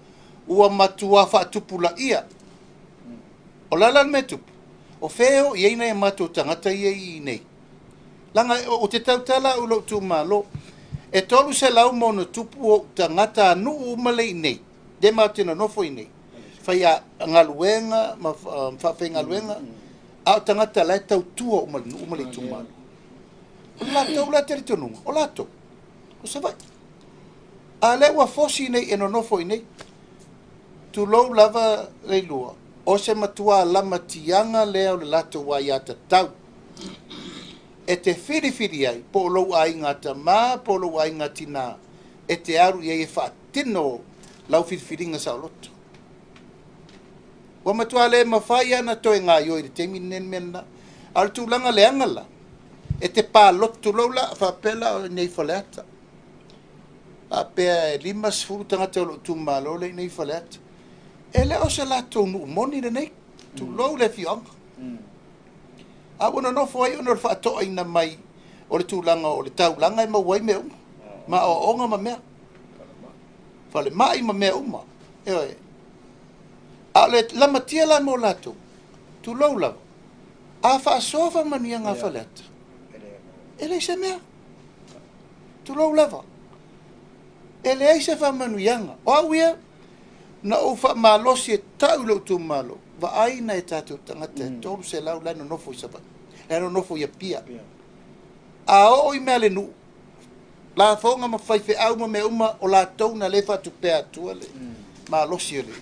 ua matua faatupulaia. O le a la le mea e tupu? O fea e o i ai nai a matou tagata ia i inei? Leaga ou te tautala au i lou itumalo, e 300 ma ono tupu ou tagata nuu uma lea i inei, lea matou te nonofo i inei, faigaluega ma faafaigaluega, a o tagata la e tautua uma i le nuu ma le itumalo. O le latou la talitonuga, o latou, o Savaii. A lea ua fosi nei e nonofo i inei, tulou lava Leilua, o se matua lamatiaga lea o le latou aiatatau e te filifili ai po o lou aiga tamā po o lou aiga tinā e te alu i ai e faatino lau filifiliga saoloto. Ua matuā le mafai lava ona toe gaoioi i le taimi lenei le mea lena. A o le tulaga leaga la, e te palota, tulou la, faapea la o i inei i Faleata, faapea e 50 tagata o lou itumalo lea i inei i Faleata, e le o se latou nuu moni lenei, tulou le afioaga. A ua nonofo ai ona o le faatoaina mai o le tulaga o le taulaga e maua ai mea uma, ma aoaoga ma mea, falemai ma mea uma. Ioe. A o le lamatia la mo latou, tulou lava, a faasoa faamanuiaga a Faleata, e leai se mea. Tulou lava. E leai se faamanuiaga. O au ia, na ou faamalosi e tau i lou itumalo, vaai nai a tatou tagata e 300 la e nonofo i Savaii, la e nonofo i Apia. A oo i mea a le nuu, lafoga ma faifeau ma mea uma, o latou na le faatupea atua le malosi o le.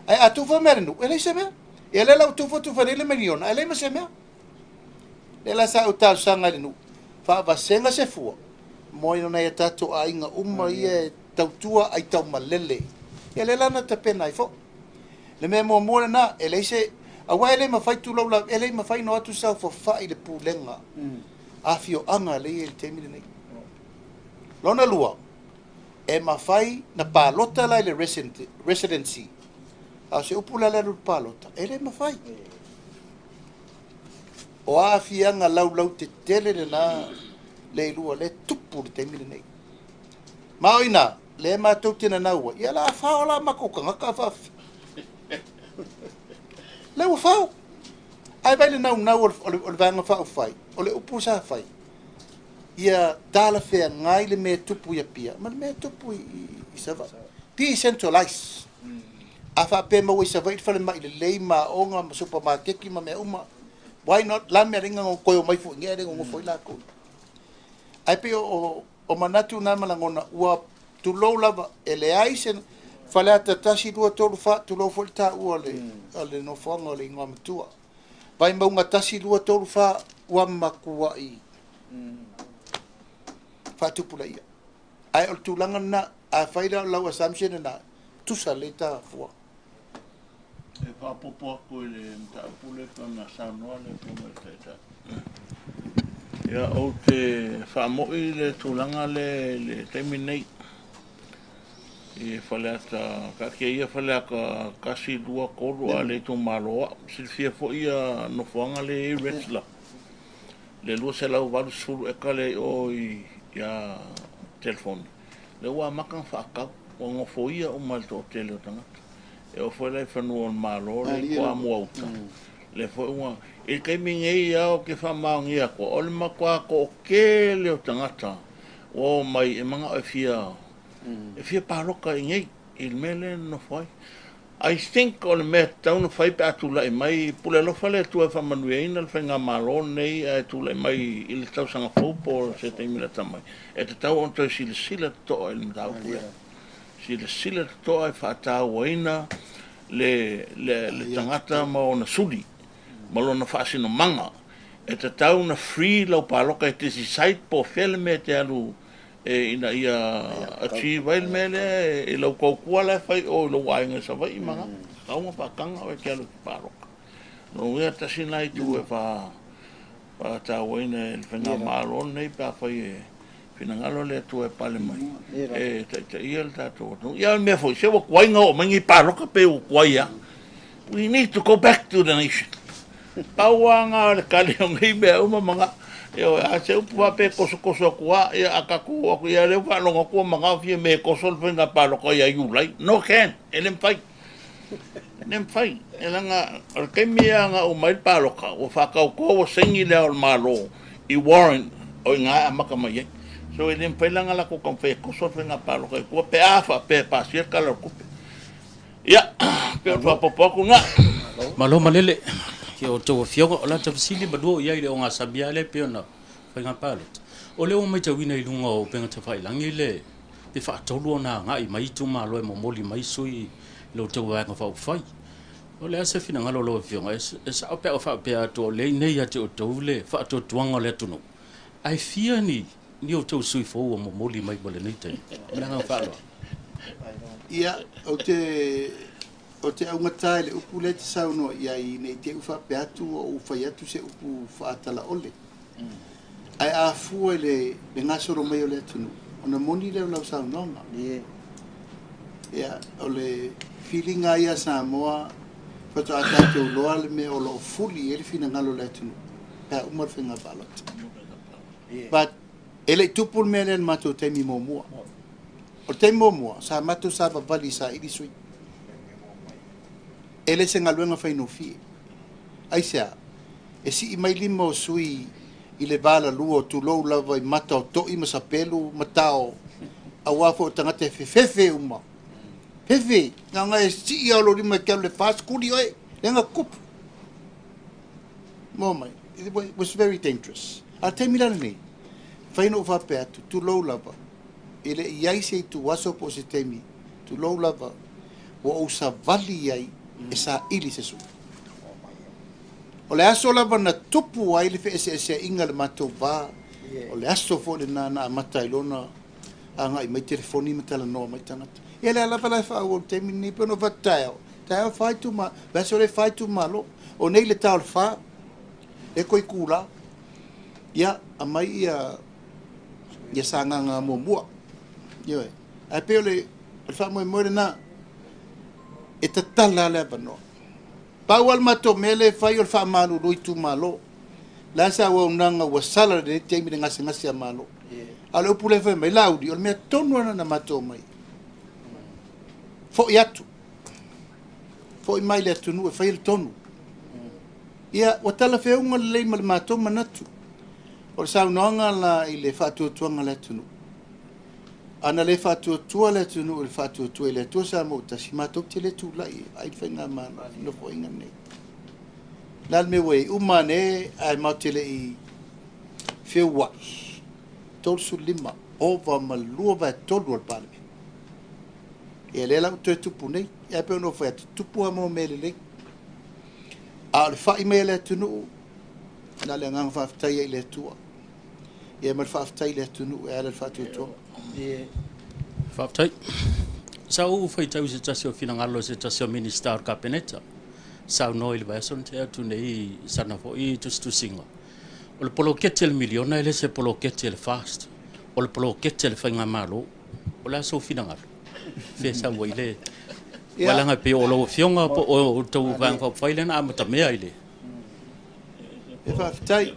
Ae a tufa mea a le nuu, e leai se mea. Ia lea la ua tufa tufa nei le miliona, ae leai ma se mea. Lea la sa ou talosaga i le nuu, faavasega se fua mo nai a tatou aiga uma ia e tautua aitaumalele. Ia lea la na tapena ai foi. Le mea muamua lena, e leai se, aua e le mafai tulou lava, e le mafai ona o atu saofafai i le pulega afioaga lea e i ai i le taimi lenei. Lona lua, e mafai na palota la i le residency, a o se upu la le alu i le palota, e le mafai. O aafiaga laulautetele lena le ilua lea e tupu i le taimi lenei. Ma o i ina, lea matou te nanau ai, ia o le a fao la matou tagata faafefea. Lea ua fao. Ae vaai le naunau o le Vaega Faaupufai, o le upu sa fai, ia talafeagai le mea e tupu i Apia ma le mea e tupu i Savaii. Decentralize. A faapea e maua i Savaii le falemai lelei ma aoga ma supamakeki ma mea uma, why not? La mea leaga ona toe omai foi i inei ae le nonofo ai latou. Ae pei o manatu na ma lagona, ua tulou lava, e leai se Faleata 1, 2, 3, 4, tulou foi le taua o le nofoaga o le igoa matua. Vaimauga 1, 2, 3, 4, ua matuai faatupulaia. Ae o le tulaga lena, afai la o lau assumption lena, tusa lelei ta fua. E faaopoopo atu i le mataupu lea pei ona saunoa le Afioga i le Taitai. Ia, ou te faamoi le tulaga lea i le taimi lenei i Faleata, taatia ia Faleata 1, 2, 3, a o le itumalo au. Silafia foi ia nofoaga lea e i ai Rexler, le 280 eka lea i o ia Telefoni, lea ua amata ona faatau, ua nofoia uma e le toatele o tagata. E oo foi la i fanua o le Malo lea i Toamuauta, lea foi ua... I le taimi nei lava ou te faamaonia atu, o le matua toatele o tagata ua omai e manao e fia e fia palota i inei i le mea lea e nonofo ai. I think o le mea e tatau ona fai pe a tulai mai, pule alofa le Atua e faamanuiaina le faigamalo lenei ae tulai mai i le tausaga fou po o se taimi lata mai, e tatau ona toe silasila totoa i le mataupu lea. Silasila totoa e faatauaina le le tagata ma ona suli ma lona faasinomaga. E tatau ona free lau palota e te decide po o fea le mea e te alu e ina ia achieve ai le mea lea i lau tautua la e fai i o i lou aiga i Savaii ma tatau ona faataga oe e te alu e te palota. Lona uiga tasi lena itu e faatauaina e le faigamalo lenei pe afai e finagalo le Atua e pale mai e taitaia le tatou atunuu. Ia o le mea foi, se ua tuai ona oo mai nei palota pe ua tuai lava. We need to go back to the nation. Pau lava lena o le tali o nei mea uma ma na. Ioe, a se upu faapea e tosotoso atu lava, ia a tatou oo atu, ia lea ua faalogo atu ua manao fia mea e toso le faiga palota ia Iulai. No can, e le mafai. E le mafai. E leaga o le taimi lava na uma ai le palota, ua faatautoa ua saini Le Ao o le Malo i warrant o i ina e amata mai ai. So e le mafai la ona latou taumafai e toso le faiga palota i tua pe a faapea e pasia le Tala o le Tupe. Ia, pei o le faaopoopo atu lena. Malo malele i a outou afioga. O lata fesili malua o i ai i le ogasami lava lea pei ona faiga palota. O lea ua matauina i luga o upega tafailangi le pe faatolu ona agai mai itumalo e momoli mai sui i lo outou vaega faaupufai. O le a se finagalo o lau afioga e sao pe a ou faapea atu o lea i inei ia te outou le faatuatuaga o le atunuu ae fia ni outou sui fou ua momoli mai mo lenei taimi? Ma le agaga faaaloalo. Ia, o te augata i le upu lea te saunoa i ai nei te u faapea atu o ou fai atu se upu faatalaole. Ae afua i le gasolo mai o le atunuu, ona moni lea o lau saunoaga. Ia, o le filiga ia Samoa, faatoa tatou iloa le mea o loo fuli ai le finagalo o le atunuu, pe a uma le faiga palota. But e le i tupu le mea lea i le matou taimi muamua. O le taimi muamua, sa matou savavali saili sui. E le se galuega faigofie. Aisea? E sii mai lima o sui i le valalua o tulou lava i mata o toi ma sapelu ma tao, auā foi o tagata e fefefe uma. Fefe, naga e sii a o lo lima e ke alu le 40 oe, lega kupu. Mo mai, it was very dangerous. A taimi la lenei, fai na ou faapea atu, tulou lava, e le i ai se itu aso po o se taimi, tulou lava, ua ou savali ai e saili se sui. O le aso lava na tupu ai le feeseeseaiga le matou va, o le aso foi lena na amata ai lona agai mai telefoni ma talanoa mai tagata. Ia lea lava la e faaauau le taimi lenei pe ona fatu taeao. Taeao 4 ituma, vaiaso le 4 itumalo. O nei le ta o le 4, e koi kula. Ia, aumai ia Sagaga muamua. Ioe. Ae pei o le faamoemoe lena, e tatala le avanoa. Pau lava le matou mea lea e fai o le faamalulu itumalo. La sa auaunaga ua sala lenei taimi le gasegase a Malo. A o le upu lea fai mai, Laauli, o le mea tonu lava na matou mai. Foi atu. Foi mai le atunuu e fai le tonu. Ia, ua talafeuga lelei ma le matou manatu. O le saunoaga la i le faatuatuaga o le atunuu. Ana le faatuatua le atunuu i le faatuatua i le Atua Samoa ua tasi, matou te le tulai ai le faigamalo nofoaiga nei. La le mea ua i ai, uma ane ae matou te le i feuai, 35 ova ma 2/3 o le Palemene. Ia lea la ua toe tupu nei. Ia pe ona ou fai atu, tupu lava mo mea lelei. A o le fai mai a le atunuu, na le agaga faafetai ai i le Atua. Ia ma le faafetai i le atunuu e ala i le faatuatuaga. Faafetai. Sa ou faitau se tasi o finagalo se tasi o Minista o le Kapeneta. Saunoa i le vaiaso na tea atu nei sana foi tusitusiga. O le poloketi le miliona e le se poloketi le FAST. O le poloketi le faigamalo. O le a sou finagalo? Fe sau ai le walaga pe o lau afioga po o tou vaega faaupufai lea na amatamea i le E faafetai.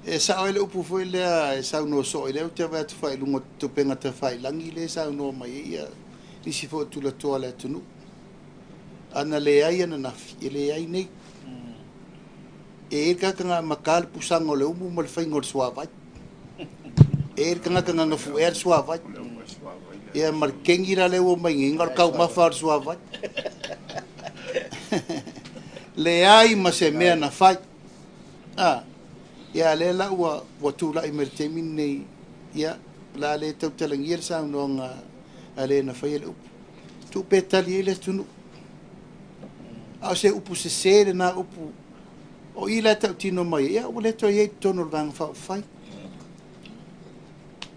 E sao ai le upu foi lea e saunoa soo i lea ou te vaai atu faailuga o tupega tafailagi lea e saunoa mai ai ia nisi foi o tulatoa le atunuu. Ana leai ananafi, e leai nei. E i ai le tagata na amata le pusaga o le umu ma le faiga o le suavai. E i ai le tagata na gafuea le suavai. Ia ma le kegi la lea ua mai nei, na o le taumafa o le suavai. Leai ma se mea na fai. Ah, ia lea la ua tulai mai le taimi lenei, ia la le tautalagia le saunoaga a le na faia le upu. Tuu pe tali ai le atunuu. A o se upu sesē lena upu o i la tautino mai, ia ua le toe i ai totonu o le Vaega Faaupufai.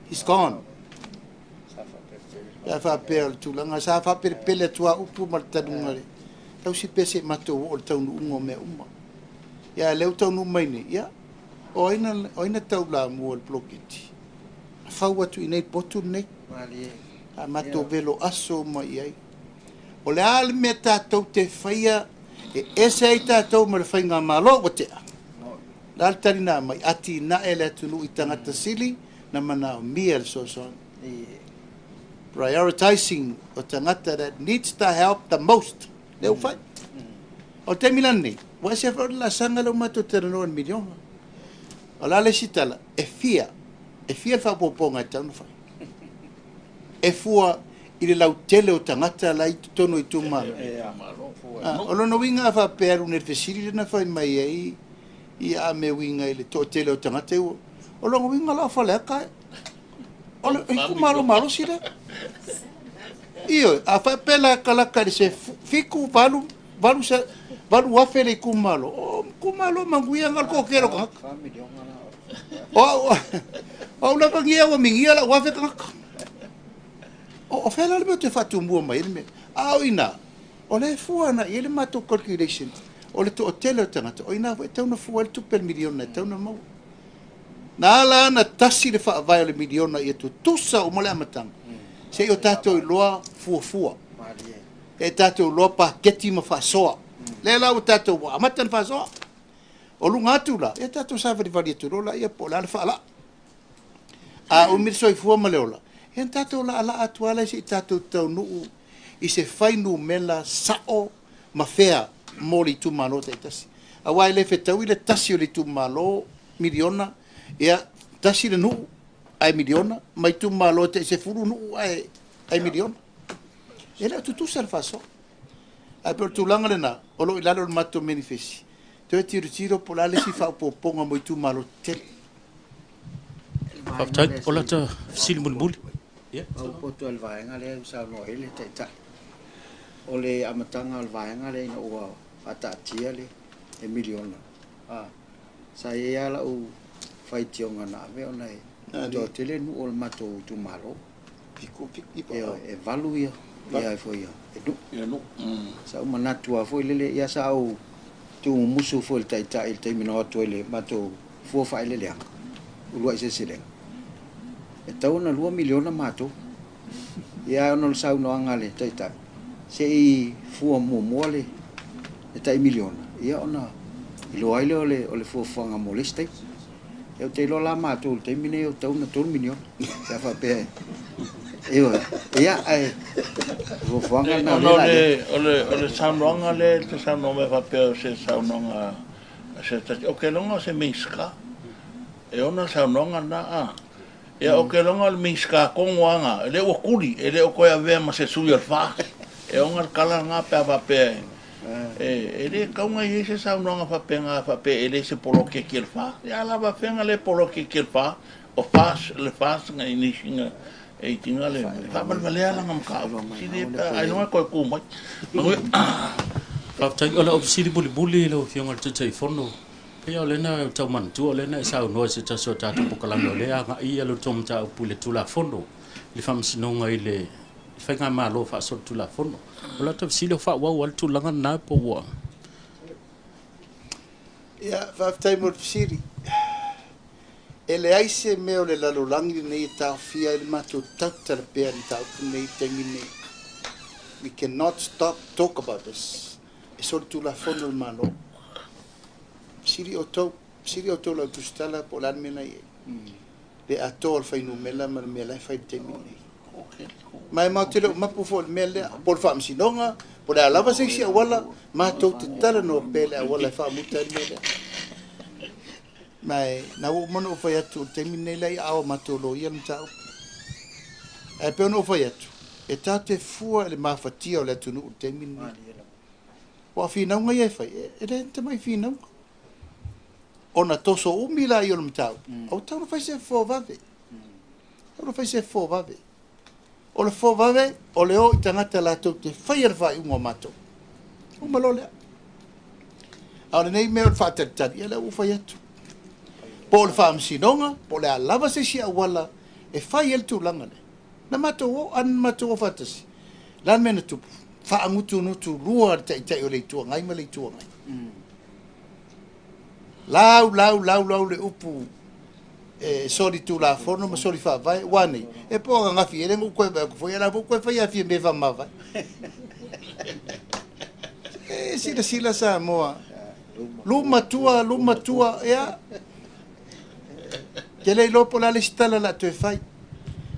He's gone. Pe a faapea o le tulaga, sa faapelepele atu a upu ma le taluga le tausi pe se matou oo le taunuuga o mea uma. Ia lea ua taunuu mai nei, ia o ai na taulamua le poloketi. Na fau atu i nei potu lenei. A matou velo aso uma i ai. O le a le mea tatou te faia e ese ai tatou ma le faigamalo ua tea. La le talina mai, atinae le atunuu i tagata sili na manaomia le fesoasoani. Prioritizing o tagata that needs the help the most. Lea ua fai. O le taimi la lenei, ua ese foi le laasaga lea ua matou talanoa i le miliona. O la le isi tala, e fia le faaopoopoga e tatau ona fai. E fua i le lautele o tagata la i totonu o itumalo. Ah, o lona uiga a faapea alu nei le fesili lena fai mai ai ia a me uiga i le toatele o tagata ua o lona uiga la o Faleata o le itumalo malosi lea. Ioe, a faapea la kalaka i le se 7, 8, 8,000 le itumalo. O itumalo manuia na o le toatele o tagata. O au O au lava ia ua migia la'u 1000 tagata. O fea la le mea ou te faatumua mai ai le mea? A o i ina, o lea e fua agai i ai le matou calculation o le toatele o tagata, o i ina foi e tatau ona fua ai le tupe a le miliona e tatau ona maua. Na ala ona tasi le faavae o le miliona ia tutusa uma le amataga, se i o tatou iloa fuafua. E tatou iloa paketi ma faasoa. Lea la ua tatou ua amata ona faasoa. O luga atu la, ia tatou savalivali atu loa laia po o le a le faalaa. A umi le soifua ma le ola, ia na tatou laalaa atu lava lea se i tatou taunuu i se fuainumera sao ma fea mo le itumalo taitasi. Aua e le fetaui le tasi o le itumalo miliona, ia tasi le nuu ae miliona, ma itumalo e tai 10 nuu ae miliona. E le o tutusa le faasoa. Ae pei o le tulaga lena, o lo o i lalo o le matou menifesi, toe tilotilo po o le a le isi faaopoopoga mo itumalo tetele. Faafetai. O lata fesili mulimuli. Ia. Faaopoopo i le vaega lea ua saunoa i ai le Taitai. O le amataga o le vaega lea ina ua faataatia le miliona, sa i ai lava lau faitioga na ave ona e toatele nuu o le matou itumalo. E 8 ia nuu. Sa ou manatu lava foi lele, ia sa ou tuumumusu foi i le Taitai i le taimi na o atu ai i le matou fua faaeleeleaga, uluai seleselega. E tatau ona 2 miliona matou. Ia ona o le saunoaga a le Taitai, se i fua muamua le tai miliona, ia ona iloa ai lea o le fuafuaga mo le isi taimi. Ia ou te iloa la matou i le taimi lenei e tatau ona 3 miliona. Pe a faapea ia ae fuafuaga na o le O le saunoaga lea e te saunoa mai faapea o se saunoaga a se tasi. Ou te iloa o se Minisita e ona saunoaga na a. Ia ou te iloa o le Minisita tonu lava lea ua tuli, e le o toe avea ma se sui o le FAST. E ona le tala lena pe a faapea e le tatau ona i ai se saunoaga faapena faapea e le se poloketi a le FAST. Ia a lava fea le poloketi a le FAST, o FAST le FAST na inisi na e itiga le faavalevalea lana mataupu. Sili pe ailoga e toe tu mai. Faafetai. O lau fesili mulimuli lau Afioga i le Taitaifono, pei o lena e tau manatua o lena e saunoa i se tasi o tatou polokalame o lea agai ia le tou mataupu i le Tulafono i le Faamasinoga i le Faigamalo faasolitulafono. O lau fesili o faaauau lava le tulaga lena po ua... Ia, faafetai mo le fesili. E leai se mea o le lalolagi lenei e taofia ai le matou tautala pea i le mataupu lenei i le taimi lenei. We cannot stop talk about this. E solitulafono le Malo. Fesili outou, fesili outou lau tusitala po o le a le mea na i ai. Le atoa o le fuainumera ma le mea la e fai i le taimi lenei. Ma e matou te le o mapu foi i le mea lea, po o le faamasinoga, po o le a lava se isi auala, matou te talanoa pea i le auala e faamuta ai le mea lea. Ma e na ua uma ona ou fai atu o le taimi lenei la i aao o matou loia le mataupu. Ae pei ona ou fai atu, e tatou te fua i le mafatia o le atunuu i le taimi lenei. Aua o finauga ia e fai, e le tamai finauga. Ona toso umi laia o le mataupu, aua tatau ona fai se fofo vave. Tatau ona fai se fofo vave. O le fofo vave, o le o i tagata latou te faia le faaiuga o matou. Uma loa lea. A o lenei mea o le faatalitali, ia lea ua ou fai atu. Po o le faamasinoga, po o le a lava se isi auala e fai ai le tulaga lea. Na matou o, a na matou o faatasi, o le a le mea na tupu? Faagutunutu lua le Taitai o le Itu Agai ma le Itu Agai. Lau, lau, lau, lau le upu e solitulafono ma solifaavae, ua nei, e po o ananafi e le na ou toe vaai atu foi, a o la foi ua toe fai lava fia mea faamavae. E silasila Samoa, luma tua, luma tua, ia. Te le iloa po o le a le isi tala o le a toe fai.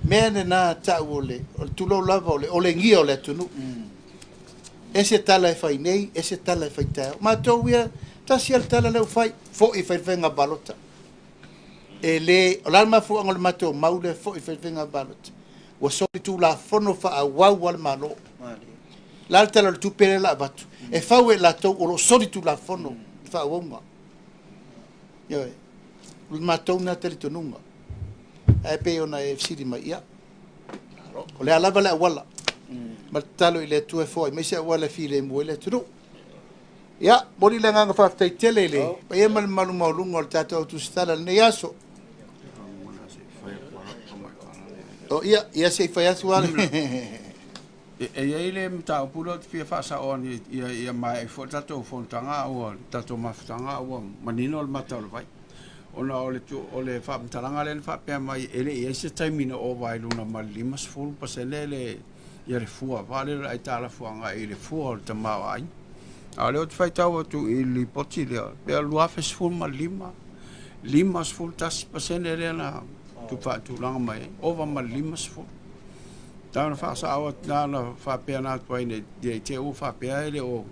Mea lena tau o le tulou lava o le olegia o le atunuu. Ese tala e fai nei, ese tala e fai taeao. Matou ia, tasi lava le tala lea ua fai, foi e fai le faiga palota. E le, o le a le mafuaaga o le matou mau lea foi e fai le faiga palota? Ua solitulafono faaauau lava le Malo. O le a le tala o le tupe lea o le a avatu? E fau e latou o lo o solitulafono le faaauauga. Ioe, o le matou lena talitonuga. Ae pei ona e fesili mai, ia, o le a lava le auala, ma le tatalo i le Atua e foai mai se auala e filemu ai le atunuu. Ia, momoli le agaga faafetai tele i le paia ma le mamalu maualuga o le tatou autusitala i lenei aso. O ia, ia se i fai atu lava le. E i ai le mataupu lea ou te fia faasao ane ia maea ai foi le tatou fonotaga a ua, le tatou mafutaga a ua manino le mata o le vai. Ona o le o le faamatalaga lea na faapea mai e le i i ai se taimi na ova ai i luna ma le 50% le ia le fua vaa lea o le aitalafu agai i le fua o le tamaoaiga. A o lea ou te faitau atu i le lipoti lea, pe 2015, 51% lea na faatulaga mai ai, ova ma le 50. Na ona faasao atu, na ona faapena atu ai ne i te i ua faapea e le o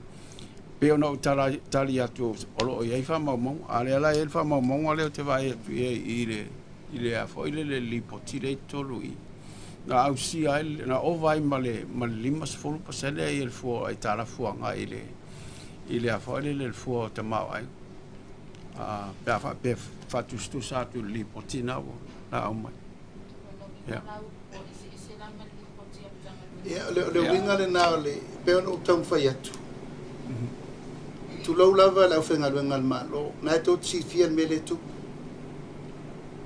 pei ona ou tali atu o lo o i ai faamaumauga. A o lea la e i ai le faamaumauga lea ou te vaai atu i ai i le i le a foi le lipoti lea i totonu i i, na ausia ai, na ova ai ma le 50% ia le fua o aitalafu agai i le a foi le le fua o tamaoaiga. Pe a faapea e faatusatusa atu i le lipoti na ua aumai. Ia. Ia, o le uiga lena o le, pei ona ou taumafai atu, tulou lava le aufaigaluega a le Malo, na e tou te silafia le mea lea e tupu.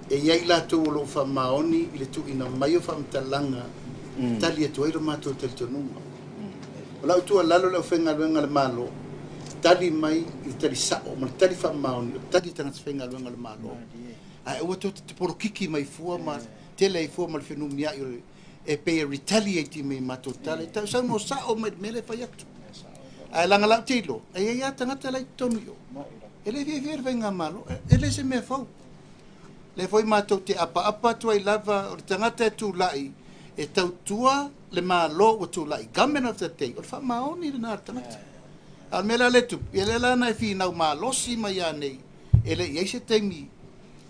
E i ai i latou o lo o faamaoni i le tuuina mai o faamatalaga e tali atu ai lo matou talitonuga. O lau tuualalo i le aufaigaluega a le Malo, tali mai i le tali sao ma le tali faamaoni o tali a tagata faigaluega a le Malo. Ae aua tou te polokiki mai fua ma tele ai fua ma le fenumiai o le e pei e retaliate mai i matou tala. E tau saunoa sao mai le mea lea e fai atu. Ae leaga lau te iloa, e i ai lava tagata la i totonu i o. E le fiafia le faigamalo, e le se mea fou. Lea foi matou te apaapa atu ai lava, o le tagata e tulai e tautua le Malo ua tulai, government of the day, o le faamaoni lena a le tagata. A o le mea la lea e tupu, ia lea la na e finau malosi mai ia nei, e le i ai se taimi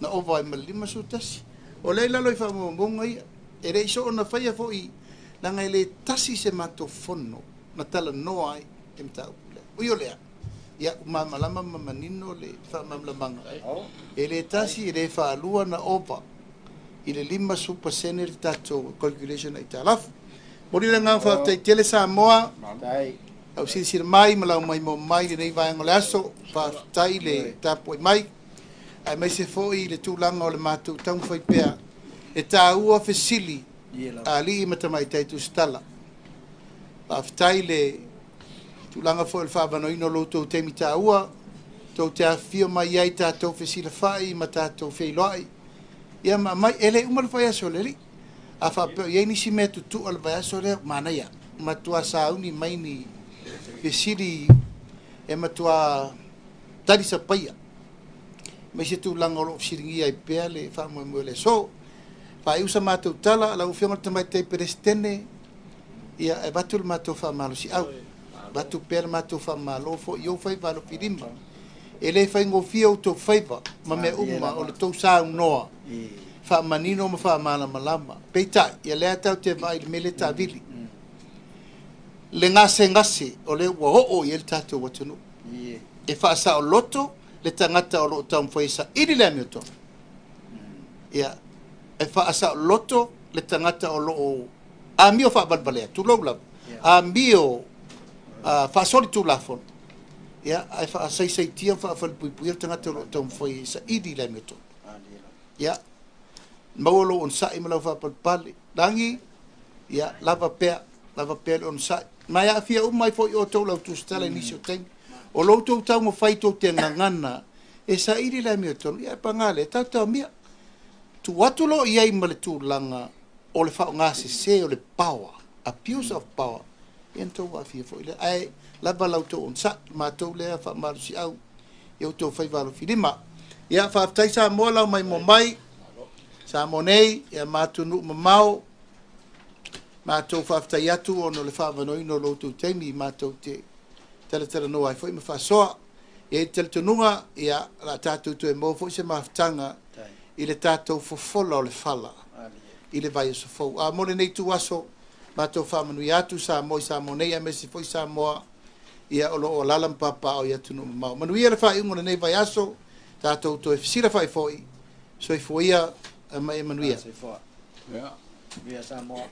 na ova ai ma le 51. O lea i lalo i faamaumauga ia, e le i soona faia foi, leaga e le tasi se matou fono na talanoa ai i le mataupu lea. Ui o lea, ia, ua malamalama ma manino le faamalamalamaga, e le tasi, e le faalua na ova i le 50% le tatou calculation aitalafu. Momoli le agaga faafetai tele Samoa, lau silasila mai ma lau maimoa mai i lenei vaega o le aso. Faafetai le tapuai mai, aemaise foi i le tulaga o le matou taumafai pea e taua fesili a alii ma tamaitai tusitala. Faafetai le tulaga foi o le faavanoaina o lo outou taimi taua, tou te afifio mai ai tatou fesilafai ma tatou feiloai. Ia ma aumai, e le uma le vaiaso o le alii. A faapea o i ai nisi mea tutua o le vaiaso lea, manaia, matua sauni mai ni fesili e matua tali sapaia. Aemaise tulaga o lo o fesiligia ai pea le faamoemoe o le aso. Faaiu sa matou tala, lau Afioga i le Tamaitai Peresetene, ia e avatu le matou faamalosiau, avatu pea le matou faamalo foi i ou faiva alofilima. E le faigofie outou faiva ma mea uma o le tou saunoa faamanino ma faamalamalama. Peitai, ia lea tatou te vaai i le mea lea e taavili, le gasegase o lea ua oo i ai le tatou atunuu. E faasaoloto le tagata o lo o taumafai e saili le amiotonu. Ia, e faasaoloto le tagata o lo o amio faavalevalea, tulou lava, amio faasolitulafono, ia, ae faasaisaitia ma faafalepuipuia le tagata o lo o taumafai e saili le amiotonu. Ia, maua lou onosai ma lau faapalepale. Lagi, ia, lava pea, lava pea le onosai. Ma e aafia uma ai foi outou lau tusitala i nisi o taimi. O lo outou taumafai tou te gagana e saili le amiotonu, ia, e paga lea, taotaomia. Tuu atu loa i ai ma le tulaga o le faaaoga sese o le power, abuse of power, ia na tou aafia foi lea. Ae lava la outou onosai, matou lea faamalosiau i outou faiva alofilima. Ia, faafetai Samoa lau maimoa mai, Samoa nei, ia ma atunuu mamao, matou faafetai atu ona o le faavanoaina o lo outou taimi matou te talatalanoa ai foi ma faasoa. E i ai le talitonuga, ia, o le a tatou toe maua foi se mafutaga i le tatou fofola o le fala i le vaiaso fou. A mo lenei ituaso, matou faamanuia atu Samoa i Samoa nei, aemaise foi Samoa ia o lo o alaala ma papaaao i atunuu mamao. Manuia le faaiuga o lenei vaiaso, tatou toe fesilafai foi. Soifua ia ma e manuia. Soifua. Manuia Samoa.